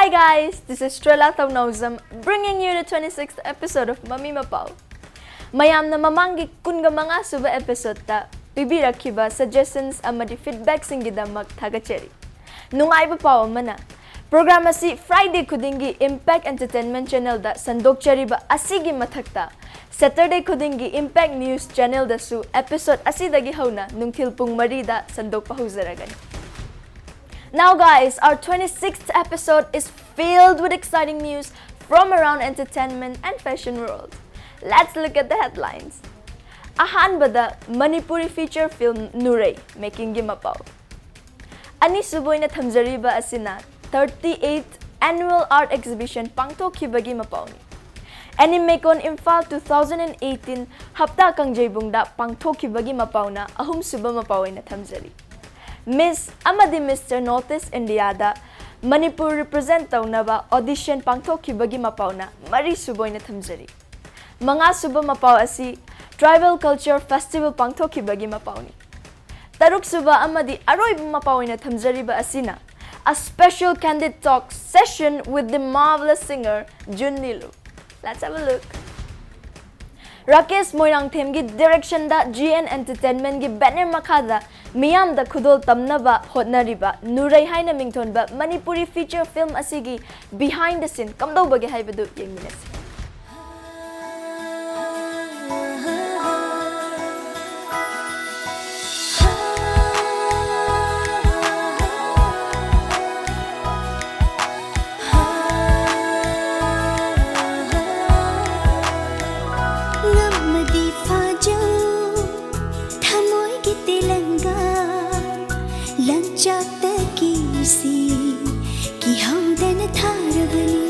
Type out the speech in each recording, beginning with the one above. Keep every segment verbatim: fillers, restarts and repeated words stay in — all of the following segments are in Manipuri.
Hi guys, this is Strella Thongnaojam, bringing you the twenty-sixth episode of Mami Mapao. ꯃꯌꯥꯝꯅ ꯃꯃꯥꯡꯒꯤ ꯀꯨꯟꯒ ꯃꯉꯥ ꯁꯨꯕ episode ꯇ ꯄꯤꯕꯤꯔꯛꯈꯤꯕ suggestions ꯑꯃꯗꯤ feedback ꯁꯤꯡꯒꯤꯗꯃꯛ ꯊꯥꯒꯠꯆꯔꯤ꯫ ꯅꯨꯡꯉꯥꯏꯕ ꯄꯥꯎ ꯑꯃꯅ, program ꯑꯁꯤ Friday ꯈꯨꯗꯤꯡꯒꯤ Impact Entertainment channel ꯗ ꯁꯟꯗꯣꯛꯆꯔꯤꯕ ꯑꯁꯤꯒꯤ ꯃꯊꯛꯇ, Saturday ꯈꯨꯗꯤꯡꯒꯤ Impact News channel ꯗꯁꯨ episode ꯑꯁꯤꯗꯒꯤ ꯍꯧꯅ ꯅꯨꯡꯊꯤꯜ ꯄꯨꯡ ꯃꯔꯤꯗ ꯁꯟꯗꯣꯛꯄ ꯍꯧꯖꯔꯒꯅꯤ꯫ Now guys, our twenty-sixth episode is filled with exciting news from around entertainment and fashion world. Let's look at the headlines. ꯑꯍꯥꯟꯕꯗ, ꯃꯅꯤꯄꯨꯔꯤ feature film ꯅꯨꯔꯩ making ꯒꯤ ꯃꯄꯥꯎ꯫ ꯑꯅꯤꯁꯨꯕ ꯑꯣꯏꯅ ꯊꯝꯖꯔꯤꯕ ꯑꯁꯤꯅ thirty-eighth Annual Art Exhibition ꯄꯥꯡꯊꯣꯛꯈꯤꯕꯒꯤ ꯃꯄꯥꯎꯅꯤ꯫ AnimeCon Imphal two thousand and eighteen ꯍꯞꯇꯥ ꯀꯥꯡꯖꯩꯕꯨꯡꯗ ꯄꯥꯡꯊꯣꯛꯈꯤꯕꯒꯤ ꯃꯄꯥꯎꯅ ꯑꯍꯨꯝꯁꯨꯕ ꯃꯄꯥꯎ ꯑꯣꯏꯅ ꯊꯝꯖꯔꯤ꯫ Miss ꯑꯃꯗꯤ Mister North East India ꯗ ꯃꯅꯤꯄꯨꯔ represent ꯇꯧꯅꯕ audition ꯄꯥꯡꯊꯣꯛꯈꯤꯕꯒꯤ ꯃꯄꯥꯎꯅ ꯃꯔꯤꯁꯨꯕ ꯑꯣꯏꯅ ꯊꯝꯖꯔꯤ꯫ ꯃꯉꯥꯁꯨꯕ ꯃꯄꯥꯎ ꯑꯁꯤ Tribal Culture Festival ꯄꯥꯡꯊꯣꯛꯈꯤꯕꯒꯤ ꯃꯄꯥꯎꯅꯤ꯫ ꯇꯔꯨꯛꯁꯨꯕ ꯑꯃꯗꯤ ꯑꯔꯣꯏꯕ ꯃꯄꯥꯎ ꯑꯣꯏꯅ ꯊꯝꯖꯔꯤꯕ ꯑꯁꯤꯅ A Special Candid Talk Session with the Marvelous Singer Jun Nilu. Let's have a look. Rakesh ꯃꯣꯏꯔꯥꯡꯊꯦꯝꯒꯤ direction the G N Entertainment ꯒꯤ banner ꯃꯈꯥꯗ ꯃꯤꯌꯥꯝꯗ ꯈꯨꯗꯣꯜ ꯇꯝꯅꯕ ꯍꯣꯠꯅꯔꯤꯕ ꯅꯨꯔꯩ ꯍꯥꯏꯅ ꯃꯤꯡꯊꯣꯟꯕ ꯃꯅꯤꯄꯨꯔꯤ feature film ꯑꯁꯤꯒꯤ behind the scene ꯀꯝꯗꯧꯕꯒꯦ ꯍꯥꯏꯕꯗꯨ ꯌꯦꯡꯃꯤꯟꯅꯁꯤ꯫ ꯉꯝꯃꯗꯤ ꯐꯥꯖꯧ ꯊꯃꯣꯏꯒꯤ ꯇꯦꯂꯪꯒꯥ ꯂꯪꯆꯥꯛꯇꯒꯤ ꯏꯁꯤꯡ ꯀꯤꯍꯧꯗꯅ ꯊꯥꯔꯕꯅꯤ꯫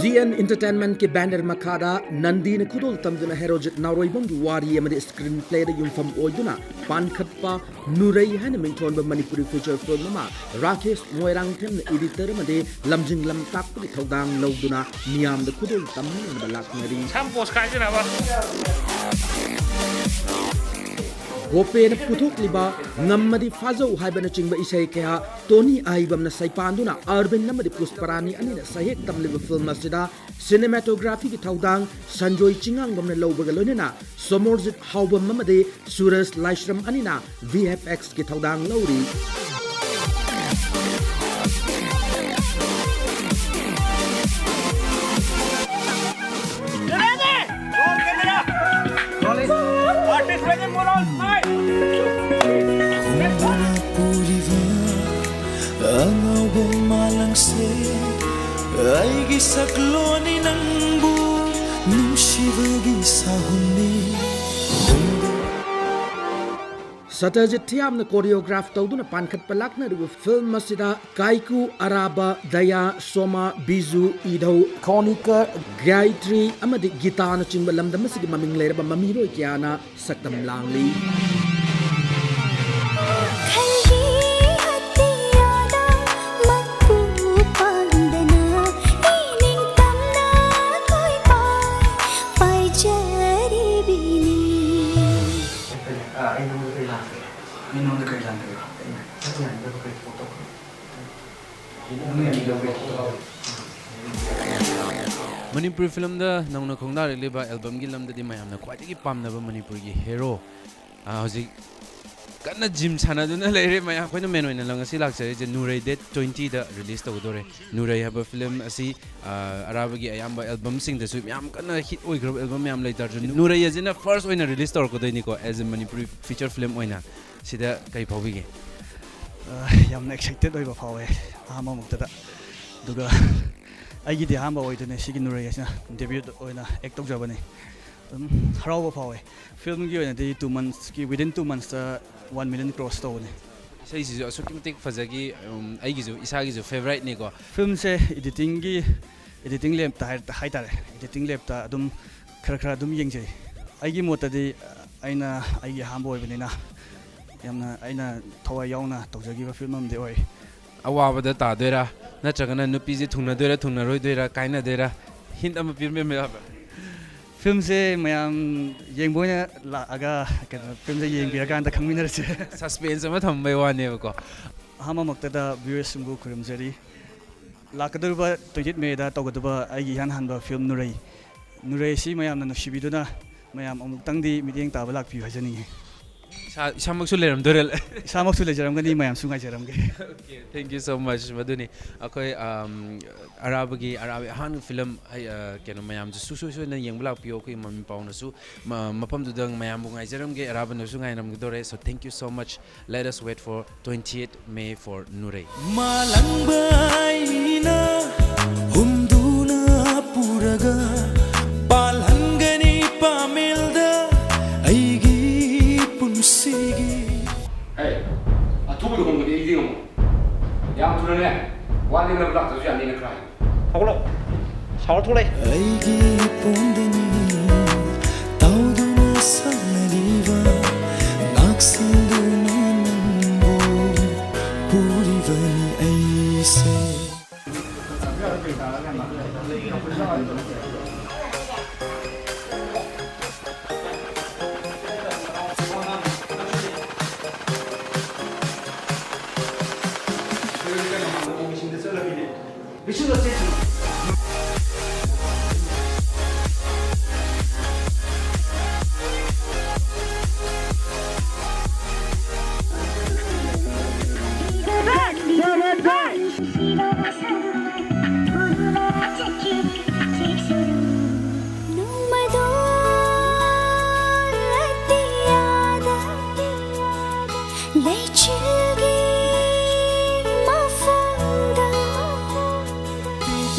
G N Entertainment ꯀꯤ banner ꯃꯈꯥꯗ ꯅꯟꯗꯤꯅ ꯈꯨꯗꯣꯜ ꯇꯝꯗꯨꯅ ꯍꯦꯔꯣꯖꯤꯠ ꯅꯥꯎꯔꯣꯏꯕꯝꯒꯤ ꯋꯥꯔꯤ ꯑꯃꯗꯤ screenplay ꯗ ꯌꯨꯝꯐꯝ ꯑꯣꯏꯗꯨꯅ ꯄꯥꯟꯈꯠꯄ ꯅꯨꯔꯩ ꯍꯥꯏꯅ ꯃꯤꯡꯊꯣꯟꯕ ꯃꯅꯤꯄꯨꯔꯤ feature film ꯑꯃ ꯔꯥꯀꯦꯁ ꯃꯣꯏꯔꯥꯡꯊꯦꯝꯅ editor ꯑꯃꯗꯤ ꯂꯝꯖꯤꯡ ꯂꯝꯇꯥꯛꯄꯒꯤ ꯊꯧꯗꯥꯡ ꯂꯧꯗꯨꯅ ꯃꯤꯌꯥꯝꯗ ꯈꯨꯗꯣꯜ ꯇꯝꯅꯅꯕ ꯂꯥꯛꯅꯔꯤ꯫ ꯁꯝ ꯄꯣꯁ ꯀꯥꯏꯗꯅꯕ꯫ ꯒꯣꯄꯦꯅ ꯄꯨꯊꯣꯛꯂꯤꯕ ꯉꯝꯃꯗꯤ ꯐꯥꯖꯧ ꯍꯥꯏꯕꯅꯆꯤꯡꯕ ꯏꯁꯩ ꯀꯌꯥ, ꯇꯣꯅꯤ ꯑꯍꯩꯕꯝꯅ ꯁꯩꯄꯥꯟꯗꯨꯅ ꯑꯔꯕꯤꯟ ꯑꯃꯗꯤ ꯄꯨꯁꯄꯔꯥꯅꯤ ꯑꯅꯤꯅ ꯁꯩꯍꯦꯛ ꯇꯝꯂꯤꯕ ꯐꯤꯜꯝ ꯑꯁꯤꯗ ꯁꯤꯅꯦꯃꯥꯇꯣꯒ꯭ꯔꯥꯐꯤꯒꯤ ꯊꯧꯗꯥꯡ ꯁꯟꯖꯣꯏ ꯆꯤꯉꯥꯡꯕꯝꯅ ꯂꯧꯕꯒ ꯂꯣꯏꯅꯅ ꯁꯣꯃꯣꯔꯖꯤꯠ ꯍꯥꯎꯕꯝ ꯑꯃꯗꯤ ꯁꯨꯔꯖ ꯂꯥꯏꯁ꯭ꯔꯝ ꯑꯅꯤꯅ ꯚꯤ ꯑꯦꯐ ꯑꯦꯛꯁꯀꯤ ꯊꯧꯗꯥꯡ ꯂꯧꯔꯤ꯫ Ready? Roll camera. Rolling. Artist present, more on. Smile. ꯄꯨꯔꯤꯕ ꯑꯉꯧꯕ ꯃꯥꯂꯪꯁꯦ, ꯑꯩꯒꯤ ꯁꯛꯂꯣꯟꯅꯤ ꯅꯪꯕꯨ ꯅꯨꯡꯁꯤꯕꯒꯤ ꯁꯥꯍꯨꯝꯅꯤ꯫ ꯁꯇꯖꯤꯠ ꯊꯤꯌꯥꯝꯅ ꯀꯣꯔꯤꯌꯣꯒ꯭ꯔꯥꯐ ꯇꯧꯗꯨꯅ ꯄꯥꯟꯈꯠꯄ ꯂꯥꯛꯅꯔꯤꯕ ꯐꯤꯜꯝ ꯑꯁꯤꯗ ꯀꯥꯏꯀꯨ, ꯑꯔꯥꯕ, ꯗꯌꯥ, ꯁꯣꯃꯥ, ꯕꯤꯖꯨ, ꯏꯙꯧ, ꯈꯣꯅꯤꯀꯔ, ꯒꯥꯌꯇ꯭ꯔꯤ ꯑꯃꯗꯤ ꯒꯤꯇꯥꯅꯆꯤꯡꯕ ꯂꯝꯗꯝ ꯑꯁꯤꯒꯤ ꯃꯃꯤꯡ ꯂꯩꯔꯕ ꯃꯃꯤꯔꯣꯏ ꯀꯌꯥꯅ ꯁꯛꯇꯝ ꯂꯥꯡꯂꯤ꯫ ꯈꯜꯒꯤ ꯑꯇꯤꯌꯥꯗ ꯃꯀꯨ ꯄꯥꯟꯗꯅ ꯏꯅꯤꯡꯇꯝꯅ ꯀꯣꯏꯄꯥꯏ ꯄꯥꯏꯖꯔꯤꯕꯤꯅꯤ꯫ ꯑꯩ ꯅꯉꯣꯟꯗ ꯀꯔꯤ ꯂꯥꯟꯈ꯭ꯔꯦ? ꯑꯩ ꯅꯉꯣꯟꯗ ꯀꯔꯤ ꯂꯥꯟꯈ꯭ꯔꯦ? ꯑꯩꯅ ꯆꯠꯄ ꯌꯥꯅꯤꯡꯗꯕ ꯀꯔꯤ ꯊꯕꯛ ꯇꯧꯈ꯭ꯔꯦ? ꯅꯪꯅ ꯌꯥꯅꯤꯡꯗꯕ ꯀꯔꯤ ꯊꯕꯛ ꯇꯧꯈ꯭ꯔꯦ? ꯃꯅꯤꯄꯨꯔꯤ ꯐꯤꯂꯝꯗ ꯅꯧꯅ ꯈꯣꯡꯗꯥꯔꯛꯂꯤꯕ ꯑꯦꯜꯕꯝꯒꯤ ꯂꯝꯗꯗꯤ ꯃꯌꯥꯝꯅ ꯈ꯭ꯋꯥꯏꯗꯒꯤ ꯄꯥꯝꯅꯕ ꯃꯅꯤꯄꯨꯔꯒꯤ ꯍꯦꯔꯣ, ꯑ, ꯍꯧꯖꯤꯛ ꯀꯟꯅ ꯖꯤꯝ ꯁꯥꯟꯅꯗꯨꯅ ꯂꯩꯔꯦ ꯃꯌꯥꯝ꯫ ꯑꯩꯈꯣꯏꯅ ꯃꯦꯟ ꯑꯣꯏꯅ ꯉꯁꯤ ꯂꯥꯛꯆꯔꯤꯁꯦ ꯅꯨꯔꯩ ꯗꯦꯠ ꯇ꯭ꯋꯦꯟꯇꯤꯗ ꯔꯤꯂꯤꯁ ꯇꯧꯒꯗꯧꯔꯦ꯫ ꯅꯨꯔꯩ ꯍꯥꯏꯕ ꯐꯤꯂꯝ ꯑꯁꯤ, ꯑ, ꯑꯔꯥꯕꯒꯤ ꯑꯌꯥꯝꯕ ꯑꯦꯜꯕꯝꯁꯤꯡꯗꯁꯨ ꯌꯥꯝ ꯀꯟꯅ ꯍꯤꯠ ꯑꯣꯏꯈ꯭ꯔꯕ ꯑꯦꯜꯕꯝ ꯃꯌꯥꯝ ꯂꯩꯇꯥꯔꯁꯨ, ꯅꯨꯔꯩ ꯑꯁꯤꯅ ꯐꯥꯔꯁ ꯑꯣꯏꯅ release ꯇꯧꯔꯛꯀꯗꯣꯏꯅꯤꯀꯣ, as a Manipuri feature film ꯑꯣꯏꯅ꯫ ꯁꯤꯗ ꯀꯔꯤ ꯐꯥꯎꯕꯤꯒꯦ? ꯑ, ꯌꯥꯝꯅ ꯑꯦꯛꯁꯥꯏꯇꯦꯗ ꯑꯣꯏꯕ ꯐꯥꯎꯋꯦ ꯑꯍꯥꯟꯕꯃꯛꯇꯗ꯫ ꯑꯗꯨꯒ ꯑꯩꯒꯤꯗꯤ ꯑꯍꯥꯟꯕ ꯑꯣꯏꯗꯣꯏꯅꯦ ꯁꯤꯒꯤ ꯅꯨꯔꯩ ꯑꯁꯤꯅ, ꯗꯦꯕ꯭ꯌꯨꯠ ꯑꯣꯏꯅ ꯑꯦꯛ ꯇꯧꯖꯕꯅꯤ꯫ ꯑꯗꯨꯝ ꯍꯔꯥꯎꯕ ꯐꯥꯎꯋꯦ꯫ ꯐꯤꯜꯝꯒꯤ ꯑꯣꯏꯅꯗꯤ ꯇꯨ ꯃꯟꯊꯁꯀꯤ, within two monthsꯇ one million cross ꯇꯧꯕꯅꯤ꯫ ꯏꯁꯩꯁꯤꯁꯨ ꯑꯁꯨꯛꯀꯤ ꯃꯇꯤꯛ ꯐꯖꯈꯤ, ꯎꯝ, ꯑꯩꯒꯤꯁꯨ ꯏꯁꯥꯒꯤꯁꯨ ꯐꯦꯚꯔꯥꯏꯠꯅꯤꯀꯣ꯫ ꯐꯤꯜꯝꯁꯦ ꯏꯗꯤꯇꯤꯡꯒꯤ, ꯏꯗꯤꯇꯤꯡ ꯂꯦꯞꯇ ꯍꯥꯏ-, ꯍꯥꯏꯇꯥꯔꯦ, ꯏꯗꯤꯇꯤꯡ ꯂꯦꯞꯇ ꯑꯗꯨꯝ ꯈꯔ ꯈꯔ ꯑꯗꯨꯝ ꯌꯦꯡꯖꯩ꯫ ꯑꯩꯒꯤ ꯃꯣꯠꯇꯗꯤ, ꯑꯩꯅ ꯑꯩꯒꯤ ꯑꯍꯥꯟꯕ ꯑꯣꯏꯕꯅꯤꯅ ꯌꯥꯝꯅ ꯑꯩꯅ ꯊꯋꯥꯏ ꯌꯥꯎꯅ ꯇꯧꯖꯈꯤꯕ ꯐꯤꯜꯝ ꯑꯃꯗꯤ ꯑꯣꯏ꯫ ꯑꯋꯥꯕꯗ ꯇꯥꯗꯣꯏꯔꯥ, ꯅꯠꯇ꯭ꯔꯒꯅ ꯅꯨꯄꯤꯁꯦ ꯊꯨꯡꯅꯗꯣꯏꯔꯥ, ꯊꯨꯡꯅꯔꯣꯏꯗꯣꯏꯔꯥ, ꯀꯥꯏꯅꯗꯣꯏꯔꯥ, ꯍꯤꯟꯠ ꯑꯃ ꯄꯤꯔꯝꯕ ꯌꯥꯕ꯭ꯔꯥ? ꯐꯤꯂꯝꯁꯦ ꯃꯌꯥꯝ ꯌꯦꯡꯕ ꯑꯣꯏꯅ ꯂꯥꯛꯑꯒ, ꯀꯩꯅꯣ, ꯐꯤꯂꯝꯁꯦ ꯌꯦꯡꯕꯤꯔꯀꯥꯟꯗ ꯈꯪꯃꯤꯟꯅꯔꯁꯦ꯫ Suspense ꯑꯃ ꯊꯝꯕꯩ ꯋꯥꯅꯦꯕꯀꯣ꯫ ꯑꯍꯥꯟꯕꯃꯛꯇꯗ viewers ꯁꯤꯡꯕꯨ ꯈꯨꯔꯨꯝꯖꯔꯤ꯫ ꯂꯥꯛꯀꯗꯧꯔꯤꯕ twenty eight May ꯗ ꯇꯧꯒꯗꯕ ꯑꯩꯒꯤ ꯏꯍꯥꯟ ꯍꯥꯟꯕ ꯐꯤꯂꯝ ꯅꯨꯔꯩ, ꯅꯨꯔꯩ ꯑꯁꯤ ꯃꯌꯥꯝꯅ ꯅꯨꯡꯁꯤꯕꯤꯗꯨꯅ ꯃꯌꯥꯝ ꯑꯃꯨꯛꯇꯪꯗꯤ ꯃꯤꯠꯌꯦꯡ ꯇꯥꯕ ꯂꯥꯛꯄꯤꯌꯨ ꯍꯥꯏꯖꯅꯤꯡꯉꯤ꯫ ꯏꯁꯥ ꯏꯁꯥꯃꯛꯁꯨ ꯂꯩꯔꯝꯗꯣꯔꯦ꯫ ꯏꯁꯥꯃꯛꯁꯨ ꯂꯩꯖꯔꯝꯒꯅꯤ, ꯃꯌꯥꯝꯁꯨ ꯉꯥꯏꯖꯔꯝꯒꯦ꯫ Okay, thank you so much꯫ ꯃꯗꯨꯅꯤ ꯑꯩꯈꯣꯏ, um, ꯑꯔꯥꯕꯒꯤ, ꯑꯔꯥꯕꯒꯤ ꯑꯍꯥꯟꯕ ꯐꯤꯂꯝ, ꯑꯩ, ꯑ, ꯀꯩꯅꯣ, ꯃꯌꯥꯝꯁꯨ ꯁꯨꯡꯁꯣꯏ ꯁꯣꯏꯗꯅ ꯌꯦꯡꯕ ꯂꯥꯛꯄꯤꯌꯣ꯫ ꯑꯩꯈꯣꯏ ꯃꯃꯤ ꯄꯥꯎꯅꯁꯨ ꯃ-, ꯃꯐꯝꯗꯨꯗ ꯃꯌꯥꯝꯕꯨ ꯉꯥꯏꯖꯔꯝꯒꯦ, ꯑꯔꯥꯕꯅꯁꯨ ꯉꯥꯏꯔꯝꯒꯗꯣꯔꯦ꯫ So thank you so much, let us wait for twenty eight May for ꯅꯨꯔꯩ꯫ ꯃꯥꯂꯪꯕ ꯑꯩꯅ ꯍꯨꯝꯗꯨꯅ ꯄꯨꯔꯒ ꯄꯥꯜꯍꯟꯒꯅꯤ ꯄꯥꯃꯦꯜꯗ ꯑꯩꯒꯤ ꯄꯨꯟꯁꯤꯒꯤ꯫ ꯍꯦ, ꯑꯊꯨꯕ ꯂꯨꯍꯣꯡꯕꯗꯤ ꯑꯩꯗꯤ ꯉꯝꯃꯣꯏ꯫ ꯌꯥꯝ ꯊꯨꯅꯅꯦ, ꯋꯥ ꯂꯦꯡꯅꯕ ꯂꯥꯛꯇ꯭ꯔꯁꯨ ꯌꯥꯅꯤꯅ ꯈꯔ ꯍꯥꯏꯌꯨ꯫ ꯍꯧꯒꯠꯂꯣ꯫ ꯁꯥꯎꯔ ꯊꯣꯛꯂꯛꯑꯦ꯫ ꯑꯩꯒꯤ ꯄꯣꯟꯗꯅꯤ ꯇꯥꯎꯗꯨꯅ ꯁꯥꯟꯅꯔꯤꯕ, ꯉꯥꯛꯁꯦꯟꯗꯨꯅ ꯅꯪꯕꯨ ꯄꯨꯔꯤꯕꯅꯤ ꯑꯩꯁꯦ꯫ ꯂꯩꯆꯤꯜꯒꯤ ꯃꯐꯝꯗ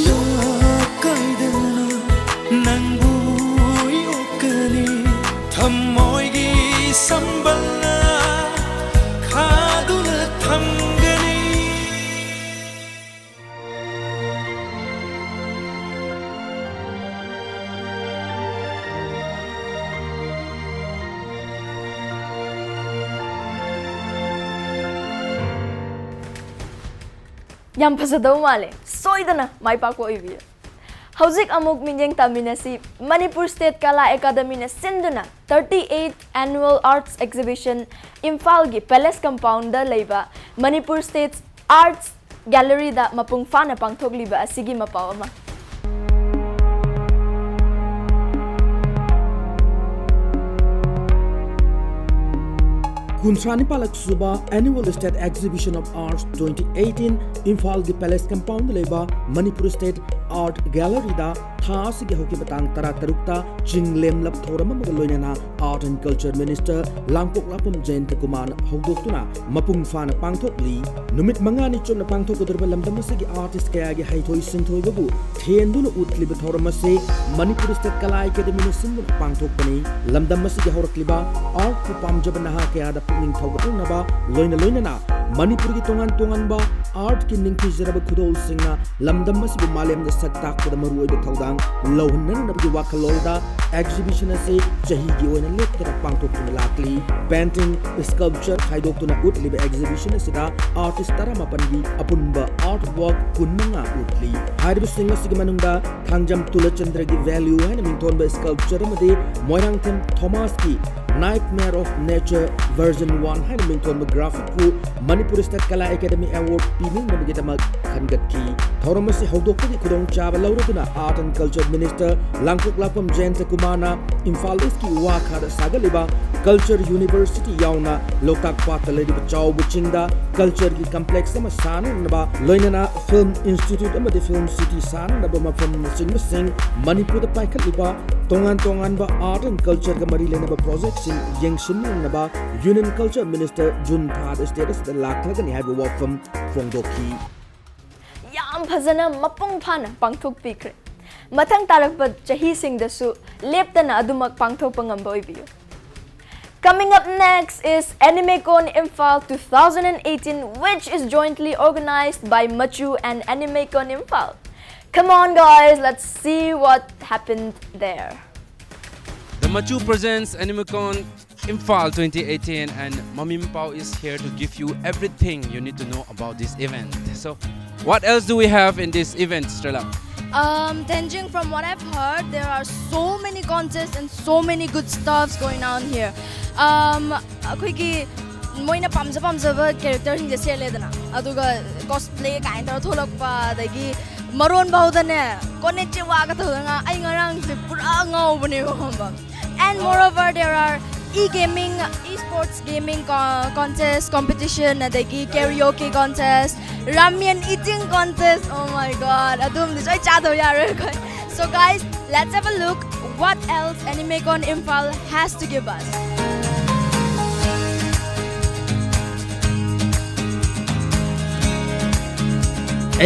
ꯂꯥꯛꯀꯥꯏꯗꯅ ꯅꯪꯕꯨ ꯌꯣꯛꯀꯅꯤ, ꯊꯃꯣꯏꯒꯤ ꯁꯝꯕꯜꯅ ꯈꯥꯗꯨꯅ ꯊꯝꯒꯅꯤ꯫ ꯌꯥꯝ ꯐꯖꯗꯧ ꯃꯥꯜꯂꯦ꯫ ꯁꯣꯏꯗꯅ ꯃꯥꯏ ꯄꯥꯛꯄ ꯑꯣꯏꯕꯤꯌꯨ꯫ ꯍꯧꯖꯤꯛ ꯑꯃꯨꯛ ꯃꯤꯠꯌꯦꯡ ꯇꯥꯃꯤꯟꯅꯁꯤ꯫ ꯃꯅꯤꯄꯨꯔ ꯁ꯭ꯇꯦꯠ ꯀꯂꯥ ꯑꯦꯀꯥꯗꯃꯤꯅ ꯁꯤꯟꯗꯨꯅ thirty eight Annual Arts Exhibition ꯏꯝꯐꯥꯜꯒꯤ ꯄꯦꯂꯦꯁ ꯀꯝꯄꯥꯎꯟꯗ ꯂꯩꯕ ꯃꯅꯤꯄꯨꯔ ꯁ꯭ꯇꯦꯠ ꯑꯥꯔꯠꯁ ꯒꯦꯂꯔꯤꯗ ꯃꯄꯨꯡ ꯐꯥꯅ ꯄꯥꯡꯊꯣꯛꯂꯤꯕ ꯑꯁꯤꯒꯤ ꯃꯄꯥꯎ ꯑꯃ꯫ ꯀꯨꯟꯊ꯭ꯔꯥ ꯅꯤꯄꯥꯜꯂꯛ ꯁꯨꯕ Annual State Exhibition of Arts twenty eighteen ꯏꯝꯐꯥꯜꯒꯤ ꯄꯦꯂꯦꯁ ꯀꯝꯄꯥꯎꯟꯗ ꯂꯩꯕ ꯃꯅꯤꯄꯨꯔ ꯁ꯭ꯇꯦꯠ ꯑꯥꯔꯠ ꯒꯦꯂꯔꯤꯗ ꯊꯥ ꯑꯁꯤꯒꯤ ꯍꯧꯈꯤꯕ ꯇꯥꯡ ꯇꯔꯥꯇꯔꯨꯛꯇ ꯆꯤꯡꯂꯦꯝꯂꯞ ꯊꯧꯔꯝ ꯑꯃꯒ ꯂꯣꯏꯅꯅ Art and Culture Minister ꯂꯥꯡꯄꯣꯛꯂꯥꯛꯄꯝ ꯖꯌꯟꯇ ꯀꯨꯃꯥꯔꯅ ꯍꯧꯗꯣꯛꯇꯨꯅ ꯃꯄꯨꯡ ꯐꯥꯅ ꯄꯥꯡꯊꯣꯛꯂꯤ꯫ ꯅꯨꯃꯤꯠ ꯃꯉꯥꯅꯤ ꯆꯨꯞꯅ ꯄꯥꯡꯊꯣꯛꯀꯗꯧꯔꯤꯕ ꯂꯝꯗꯝ ꯑꯁꯤꯒꯤ ꯑꯥꯔꯇꯤꯁ ꯀꯌꯥꯒꯤ ꯍꯩꯊꯣꯏ ꯁꯤꯡꯊꯣꯏꯕꯕꯨ ꯊꯦꯟꯗꯨꯅ ꯎꯠꯂꯤꯕ ꯊꯧꯔꯝ ꯑꯁꯤ ꯃꯅꯤꯄꯨꯔ ꯁ꯭ꯇꯦꯠ ꯀꯂꯥ ꯑꯦꯀꯥꯗꯃꯤꯅ ꯁꯤꯟꯗꯨꯅ ꯄꯥꯡꯊꯣꯛꯄꯅꯤ꯫ ꯂꯝꯗꯝ ꯑꯁꯤꯒꯤ ꯍꯧꯔꯛꯂꯤꯕ ꯑꯥꯔꯠꯄꯨ ꯄꯥꯝꯖꯕ ꯅꯍꯥ ꯀꯌꯥꯗ ꯄꯨꯛꯅꯤꯡ ꯊꯧꯒꯠꯅꯅꯕ ꯂꯣꯏꯅ ꯂꯣꯏꯅꯅ ꯃꯅꯤꯄꯨꯔꯒꯤ ꯇꯣꯉꯥꯟ ꯇꯣꯉꯥꯟꯕ ꯑꯥꯔꯠꯀꯤ ꯅꯤꯡꯊꯤꯖꯔꯕ ꯈꯨꯗꯣꯜꯁꯤꯡꯅ ꯂꯝꯗꯝ ꯑꯁꯤꯕꯨ ꯃꯥꯂꯦꯝꯗ ꯁꯛ ꯇꯥꯛꯄꯗ ꯃꯔꯨꯑꯣꯏꯕ ꯊꯧꯗꯥꯡ ꯂꯧꯍꯟꯅꯅꯕꯒꯤ ꯋꯥꯈꯜꯂꯣꯟꯗ ꯑꯦꯛꯖꯤꯕꯤꯁꯟ ꯑꯁꯤ ꯆꯍꯤꯒꯤ ꯑꯣꯏꯅ ꯂꯦꯞꯇꯅ ꯄꯥꯡꯊꯣꯛꯇꯨꯅ ꯂꯥꯛꯂꯤ꯫ ꯄꯦꯟꯇꯤꯡ, ꯁ꯭ꯀꯜꯞꯆꯔ ꯈꯥꯏꯗꯣꯛꯇꯨꯅ ꯎꯠꯂꯤꯕ ꯑꯦꯛꯖꯤꯕꯤꯁꯟ ꯑꯁꯤꯗ ꯑꯥꯔꯇꯤꯁ ꯇꯔꯥꯃꯥꯄꯟꯒꯤ ꯑꯄꯨꯟꯕ ꯑꯥꯔꯠ ꯋꯥꯔꯛ ꯀꯨꯟꯃꯉꯥ ꯎꯠꯂꯤ꯫ ꯍꯥꯏꯔꯤꯕꯁꯤꯡ ꯑꯁꯤꯒꯤ ꯃꯅꯨꯡꯗ ꯊꯥꯡꯖꯝ ꯇꯨꯂꯆꯟꯗ꯭ꯔꯒꯤ ꯚꯦꯂ꯭ꯌꯨ ꯍꯥꯏꯅ ꯃꯤꯡꯊꯣꯟꯕ ꯁ꯭ꯀꯜꯞꯆꯔ ꯑꯃꯗꯤ Moirangthem ꯊꯣꯃꯥꯁꯀꯤ Nightmare of Nature version one ꯍꯥꯏꯅ ꯃꯤꯡꯊꯣꯟꯕ ꯒ꯭ꯔꯥꯐꯤꯛꯄꯨ ꯃꯅꯤꯄꯨꯔ ꯁ꯭ꯇꯦꯠ ꯀꯂꯥ ꯑꯦꯀꯥꯗꯃꯤ ꯑꯦꯋꯥꯔꯗ ꯄꯤꯅꯅꯕꯒꯤꯗꯃꯛ ꯈꯟꯒꯠꯈꯤ꯫ ꯊꯧꯔꯝ ꯑꯁꯤ ꯍꯧꯗꯣꯛꯄꯒꯤ ꯈꯨꯗꯣꯡꯆꯥꯕ ꯂꯧꯔꯗꯨꯅ Art and Culture Minister ꯂꯥꯡꯄꯣꯛꯂꯥꯛꯄꯝ ꯖꯌꯟꯇ ꯀꯨꯃꯥꯔꯅ ꯏꯝꯐꯥꯜ ꯏꯁꯀꯤ ꯋꯥꯈꯥꯗ ꯁꯥꯒꯠꯂꯤꯕ ꯀꯜꯆꯔ ꯌꯨꯅꯤꯚꯔꯁꯤꯇꯤ ꯌꯥꯎꯅ ꯂꯣꯛꯇꯥꯛ ꯄꯥꯠꯇ ꯂꯩꯔꯤꯕ ꯆꯥꯎꯕ ꯆꯤꯡꯗ ꯀꯜꯆꯔꯒꯤ ꯀꯝꯄ꯭ꯂꯦꯛꯁ ꯑꯃ ꯁꯥꯅꯅꯕ, ꯂꯣꯏꯅꯅ ꯐꯤꯜꯝ ꯏꯟꯁꯇꯤꯇ꯭ꯌꯨꯠ ꯑꯃꯗꯤ ꯐꯤꯜꯝ ꯁꯤꯇꯤ ꯁꯥꯅꯅꯕ ꯃꯐꯝꯅꯆꯤꯡꯕꯁꯤꯡ, ꯃꯅꯤꯄꯨꯔꯗ ꯄꯥꯏꯈꯠꯂꯤꯕ ꯇꯣꯉꯥꯟ ꯇꯣꯉꯥꯟꯕ ꯑꯥꯔꯠ ꯑꯦꯟ ꯀꯜꯆꯔꯒ ꯃꯔꯤ ꯂꯩꯅꯕ ꯄ꯭ꯔꯣꯖꯦꯛꯁꯤꯡ ꯌꯦꯡꯁꯤꯟꯅꯅꯕ ꯌꯨꯅꯤꯌꯟ ꯀꯜꯆꯔ ꯃꯤꯅꯤꯁꯇꯔ ꯖꯨꯟ ꯊꯥꯗ ꯁ꯭ꯇꯦꯠ ꯑꯁꯤꯗ ꯂꯥꯛꯂꯒꯅꯤ ꯍꯥꯏꯕ ꯋꯥꯐꯝ ꯐꯣꯡꯗꯣꯛꯈꯤ꯫ ꯌꯥꯝ ꯐꯖꯅ ꯃꯄꯨꯡ ꯐꯥꯅ ꯄꯥꯡꯊꯣꯛꯄꯤꯈ꯭ꯔꯦ꯫ ꯃꯊꯪ ꯇꯥꯔꯛꯄ ꯆꯍꯤꯁꯤꯡꯗꯁꯨ ꯂꯦꯞꯇꯅ ꯑꯗꯨꯃꯛ ꯄꯥꯡꯊꯣꯛꯄ ꯉꯝꯕ ꯑꯣꯏꯕꯤꯌꯨ꯫ Coming up next is AnimeCon Imphal two thousand eighteen, which is jointly organized by Machu and AnimeCon Imphal. Come on, guys, let's see what happened there. The Machu presents AnimeCon Imphal twenty eighteen, and Mami Mpao is here to give you everything you need to know about this event. So, what else do we have in this event, Stella? Um, Tenzing, from what I've heard, there are so many contests and so many good stuffs going on here. Um, ꯑꯩꯈꯣꯏꯒꯤ ꯃꯣꯏꯅ ꯄꯥꯝꯖ ꯄꯥꯝꯖꯕ characterꯁꯤꯡꯁꯦ ꯁꯦꯠꯂꯦꯗꯅ, ꯑꯗꯨꯒ cosplay ꯀꯥꯏꯅ ꯇꯧꯔ ꯊꯣꯛꯂꯛꯄ, ꯑꯗꯒꯤ ꯃꯔꯣꯟ ꯐꯥꯎꯗꯅꯦ, "ꯀꯣꯅꯦꯆꯤꯋꯥꯒ" ꯇꯧꯗꯅ, ꯑꯩ ꯉꯔꯥꯡꯁꯦ ꯄꯨꯔꯥ ꯉꯥꯎꯕꯅꯦꯕ, ꯈꯪꯕ? And moreover, there are e-gaming, esports gaming co- contest, competition, ꯑꯗꯒꯤ karaoke contest, ramen eating contest. Oh my God, ꯑꯗꯨꯝꯗꯤ ꯁꯣꯏ ꯆꯥꯗꯕ ꯌꯥꯔꯣꯏ ꯑꯩꯈꯣꯏ꯫ So guys, let's have a look what else AnimeCon Imphal has to give us.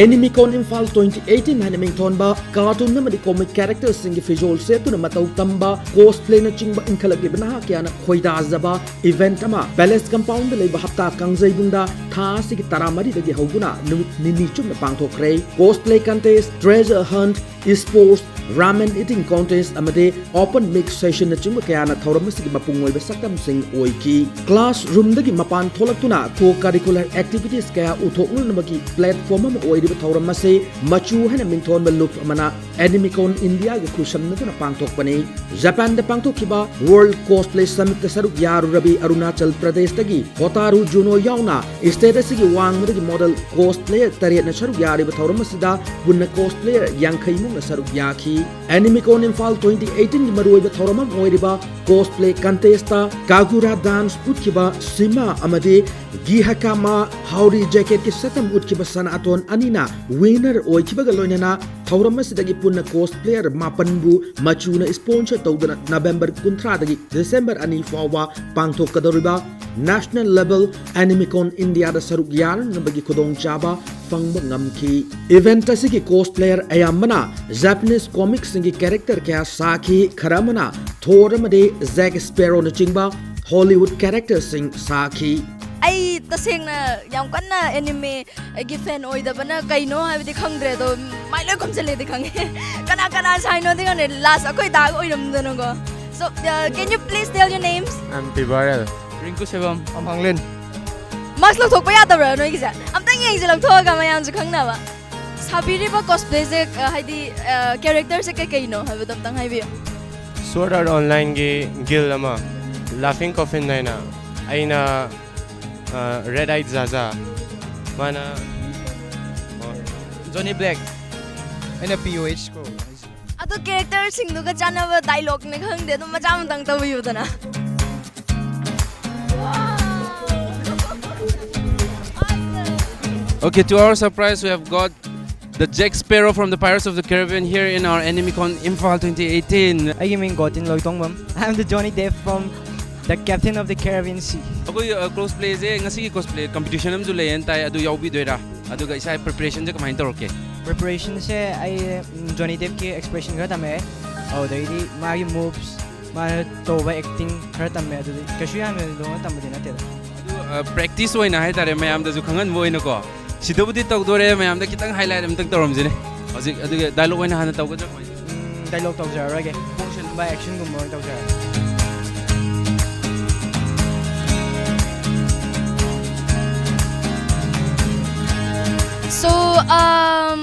AnimeCon Imphal twenty eighteen ꯍꯥꯏꯅ ꯃꯤꯡꯊꯣꯟꯕ cartoon ꯑꯃꯗꯤ comic characterꯁꯤꯡꯒꯤ ꯐꯤꯖꯣꯜ ꯁꯦꯠꯇꯨꯅ ꯃꯇꯧ ꯇꯝꯕ, cosplayꯅꯆꯤꯡꯕ ꯏꯟꯈꯠꯂꯛꯂꯤꯕ ꯅꯍꯥ ꯀꯌꯥꯅ ꯈꯣꯏꯗꯥꯖꯕ event ꯑꯃ Palace Compoundꯗ ꯂꯩꯕ ꯍꯞꯇꯥ ꯀꯥꯡꯖꯩꯕꯨꯡꯗ ꯊꯥ ꯑꯁꯤꯒꯤ ꯇꯔꯥꯃꯔꯤꯗꯒꯤ ꯍꯧꯗꯨꯅ ꯅꯨꯃꯤꯠ ꯅꯤꯅꯤ ꯆꯨꯞꯅ ꯄꯥꯡꯊꯣꯛꯈ꯭ꯔꯦ꯫ Cosplay contest, treasure hunt, esports, ramen eating contest ꯑꯃꯗꯤ open mic sessionꯅꯆꯤꯡꯕ ꯀꯌꯥꯅ ꯊꯧꯔꯝ ꯑꯁꯤꯒꯤ ꯃꯄꯨꯡ ꯑꯣꯏꯕ ꯁꯛꯇꯝꯁꯤꯡ ꯑꯣꯏꯈꯤ꯫ Classroomꯗꯒꯤ ꯃꯄꯥꯟ ꯊꯣꯛꯂꯛꯇꯨꯅ co-curricular activities ꯀꯌꯥ ꯎꯊꯣꯛꯅꯅꯕꯒꯤ platform ꯑꯃ ꯑꯣꯏꯔꯤꯕ ꯊꯧꯔꯝ ꯑꯁꯤ ꯃꯆꯨ ꯍꯥꯏꯅ ꯃꯤꯡꯊꯣꯟꯕ ꯂꯨꯞ ꯑꯃꯅ AnimeCon Indiaꯒ ꯈꯨꯠꯁꯝꯅꯗꯨꯅ ꯄꯥꯡꯊꯣꯛꯄꯅꯤ꯫ ꯖꯄꯥꯟꯗ ꯄꯥꯡꯊꯣꯛꯈꯤꯕ World Cosplay Summitꯇ ꯁꯔꯨꯛ ꯌꯥꯔꯨꯔꯕꯤ ꯑꯔꯨꯅꯥꯆꯜ ꯄ꯭ꯔꯗꯦꯁꯇꯒꯤ ꯍꯣꯇꯥꯔꯨ ꯖꯨꯅꯣ ꯌꯥꯎꯅ state ꯑꯁꯤꯒꯤ ꯋꯥꯡꯃꯗꯒꯤ model cosplayer ꯇꯔꯦꯠꯅ ꯁꯔꯨꯛ ꯌꯥꯔꯤꯕ ꯊꯧꯔꯝ ꯑꯁꯤꯗ ꯄꯨꯟꯅ cosplayer ꯌꯥꯡꯈꯩ ꯃꯨꯛꯅ ꯁꯔꯨꯛ ꯌꯥꯈꯤ꯫ AnimeCon Imphal twenty eighteenꯒꯤ ꯃꯔꯨꯑꯣꯏꯕ ꯊꯧꯔꯝ ꯑꯃ ꯑꯣꯏꯔꯤꯕ cosplay contestꯇ Kagura dance ꯎꯠꯈꯤꯕ ꯁꯤꯃꯥ ꯑꯃꯗꯤ ꯒꯤꯍꯥꯀꯥꯃꯥ ꯍꯥꯎꯔꯤ jacketꯀꯤ ꯁꯛꯇꯝ ꯎꯠꯈꯤꯕ ꯁꯅꯥꯇꯣꯟ ꯑꯅꯤꯅ winner ꯑꯣꯏꯈꯤꯕꯒ ꯂꯣꯏꯅꯅ ꯊꯧꯔꯝ ꯑꯁꯤꯗꯒꯤ ꯄꯨꯟꯅ cosplayer ꯃꯥꯄꯟꯕꯨ ꯃꯆꯨꯅ sponsor ꯇꯧꯗꯨꯅ November ꯀꯨꯟꯊ꯭ꯔꯥꯗꯒꯤ December ꯑꯅꯤ ꯐꯥꯎꯕ ꯄꯥꯡꯊꯣꯛꯀꯗꯧꯔꯤꯕ National Level AnimeCon Indiaꯗ ꯁꯔꯨꯛ ꯌꯥꯅꯅꯕꯒꯤ ꯈꯨꯗꯣꯡꯆꯥꯕ ꯐꯪꯕ ꯉꯝꯈꯤ꯫ Event ꯑꯁꯤꯒꯤ cosplayer ꯑꯌꯥꯝꯕꯅ Japanese comicꯁꯤꯡꯒꯤ character ꯀꯌꯥ ꯁꯥꯈꯤ, ꯈꯔ ꯑꯃꯅ Thor ꯑꯃꯗꯤ Jack Sparrowꯅꯆꯤꯡꯕ Hollywood characterꯁꯤꯡ ꯁꯥꯈꯤ꯫ ꯑꯩ ꯇꯁꯦꯡꯅ ꯌꯥꯝ ꯀꯟꯅ anime ꯑꯩꯒꯤ fan ꯑꯣꯏꯗꯕꯅ ꯀꯩꯅꯣ ꯍꯥꯏꯕꯗꯤ ꯈꯪꯗ꯭ꯔꯦ, ꯑꯗꯣ ꯃꯥꯏ ꯂꯣꯏ ꯈꯨꯝꯖꯤꯜꯂꯦꯗꯤ ꯈꯪꯉꯦ꯫ ꯀꯅꯥ ꯀꯅꯥ ꯁꯥꯏꯅꯣꯗꯤ ꯈꯪꯗꯦ, last ꯑꯩꯈꯣꯏ ꯗꯥꯒ ꯑꯣꯏꯔꯝꯗꯅꯀꯣ꯫ So, uh, can you please tell your names? I'm Pibarel. ꯔꯤꯡꯀꯨ ꯁꯦꯕꯝ꯫ ꯑꯃꯥꯡꯂꯦꯟ꯫ Mask ꯂꯧꯊꯣꯛꯄ ꯌꯥꯗꯕ꯭ꯔꯥ ꯅꯣꯏꯒꯤꯁꯦ? ꯑꯝꯇꯪ ꯌꯦꯡꯁꯦ ꯂꯧꯊꯣꯛꯑꯒ ꯃꯌꯥꯝꯁꯨ ꯈꯪꯅꯕ꯫ ꯁꯥꯕꯤꯔꯤꯕ ꯀꯣꯁꯄ꯭ꯂꯦꯁꯦ ꯍꯥꯏꯗꯤ ꯀꯦꯔꯦꯛꯇꯔꯁꯦ ꯀꯩꯀꯩꯅꯣ ꯍꯥꯏꯕꯗꯣ ꯑꯝꯇꯪ ꯍꯥꯏꯕꯤꯌꯨ꯫ Sword Art Onlineꯒꯤ guild ꯑꯃ, Laughing Coffin ꯍꯥꯏꯅ, ꯑꯩꯅ ꯔꯦꯗ ꯑꯥꯏꯠ ꯖꯥꯖꯥ, ꯃꯥꯅ Johnny Black. ꯑꯩꯅ P O H ꯀꯣ꯫ ꯑꯗꯣ ꯀꯦꯔꯦꯛꯇꯔꯁꯤꯡꯗꯨꯒ ꯆꯥꯟꯅꯕ ꯗꯥꯏꯂꯣꯛꯅꯦ ꯈꯪꯗꯦ, ꯑꯗꯨꯝ ꯃꯆꯥ ꯑꯃꯇꯪ ꯇꯧꯕꯤꯌꯨꯗꯅ꯫ Okay, to our surprise, we have got the Jack Sparrow from the Pirates of the Caribbean here in our AnimeCon Imphal twenty eighteen. ꯑꯩꯒꯤ ꯃꯤꯡ ꯒꯣꯇꯤꯟ ꯂꯣꯏꯇꯣꯡꯕꯝ. I am the Johnny Depp from the Captain of the Caribbean Sea. ꯑꯩꯈꯣꯏ ꯀꯣꯁꯄ꯭ꯂꯦꯁꯦ ꯉꯁꯤꯒꯤ ꯀꯣꯁꯄ꯭ꯂꯦ ꯀꯝꯄꯤꯇꯤꯁꯟ ꯑꯃꯁꯨ ꯂꯩꯌꯦꯅ ꯇꯥꯏ, ꯑꯗꯨ ꯌꯥꯎꯕꯤꯗꯣꯏꯔꯥ? ꯑꯗꯨꯒ ꯏꯁꯥ ꯄ꯭ꯔꯤꯄꯦꯔꯦꯁꯟꯁꯦ ꯀꯃꯥꯏꯅ ꯇꯧꯔꯛꯀꯦ? ꯄ꯭ꯔꯤꯄꯦꯔꯦꯁꯟꯁꯦ ꯑꯩ ꯖꯣꯅꯤ ꯗꯦꯞꯀꯤ ꯑꯦꯛꯁꯄ꯭ꯔꯦꯁꯟ ꯈꯔ ꯇꯝꯃꯛꯑꯦ, ꯑꯗꯨꯗꯒꯤꯗꯤ ꯃꯥꯒꯤ ꯃꯨꯚꯁ, ꯃꯥꯅ ꯇꯧꯕ ꯑꯦꯛꯇꯤꯡ ꯈꯔ ꯇꯝꯃꯦ꯫ ꯑꯗꯨꯗꯤ ꯀꯩꯁꯨ ꯌꯥꯝꯅ ꯂꯨꯅ ꯇꯝꯕꯗꯤ ꯅꯠꯇꯦꯗ꯫ ꯑꯗꯨ ꯄ꯭ꯔꯦꯛꯇꯤꯁ ꯑꯣꯏꯅ ꯍꯥꯏꯇꯥꯔꯦ, ꯃꯌꯥꯝꯗꯁꯨ ꯈꯪꯍꯟꯕ ꯑꯣꯏꯅꯀꯣ꯫ ꯁꯤꯗꯕꯨꯗꯤ ꯇꯧꯗꯣꯔꯦ, ꯃꯌꯥꯝꯗ ꯈꯤꯇꯪ ꯍꯥꯏꯂꯥꯏꯠ ꯑꯝꯇꯪ ꯇꯧꯔꯝꯁꯤꯅꯦ꯫ ꯍꯧꯖꯤꯛ ꯑꯗꯨꯒꯤ ꯗꯥꯏꯂꯣꯛ ꯑꯣꯏꯅ ꯍꯥꯟꯅ ꯇꯧꯒꯗ꯭ꯔꯥ ꯀꯃꯥꯏꯅ ꯇꯧꯅꯤ? ꯗꯥꯏꯂꯣꯛ ꯇꯧꯖꯔꯔꯣꯏꯒꯦ, ꯄꯣꯡꯁꯟꯕ ꯑꯦꯛꯁꯟꯒꯨꯝꯕ ꯑꯣꯏꯅ ꯇꯧꯖꯔꯒꯦ꯫ So, um,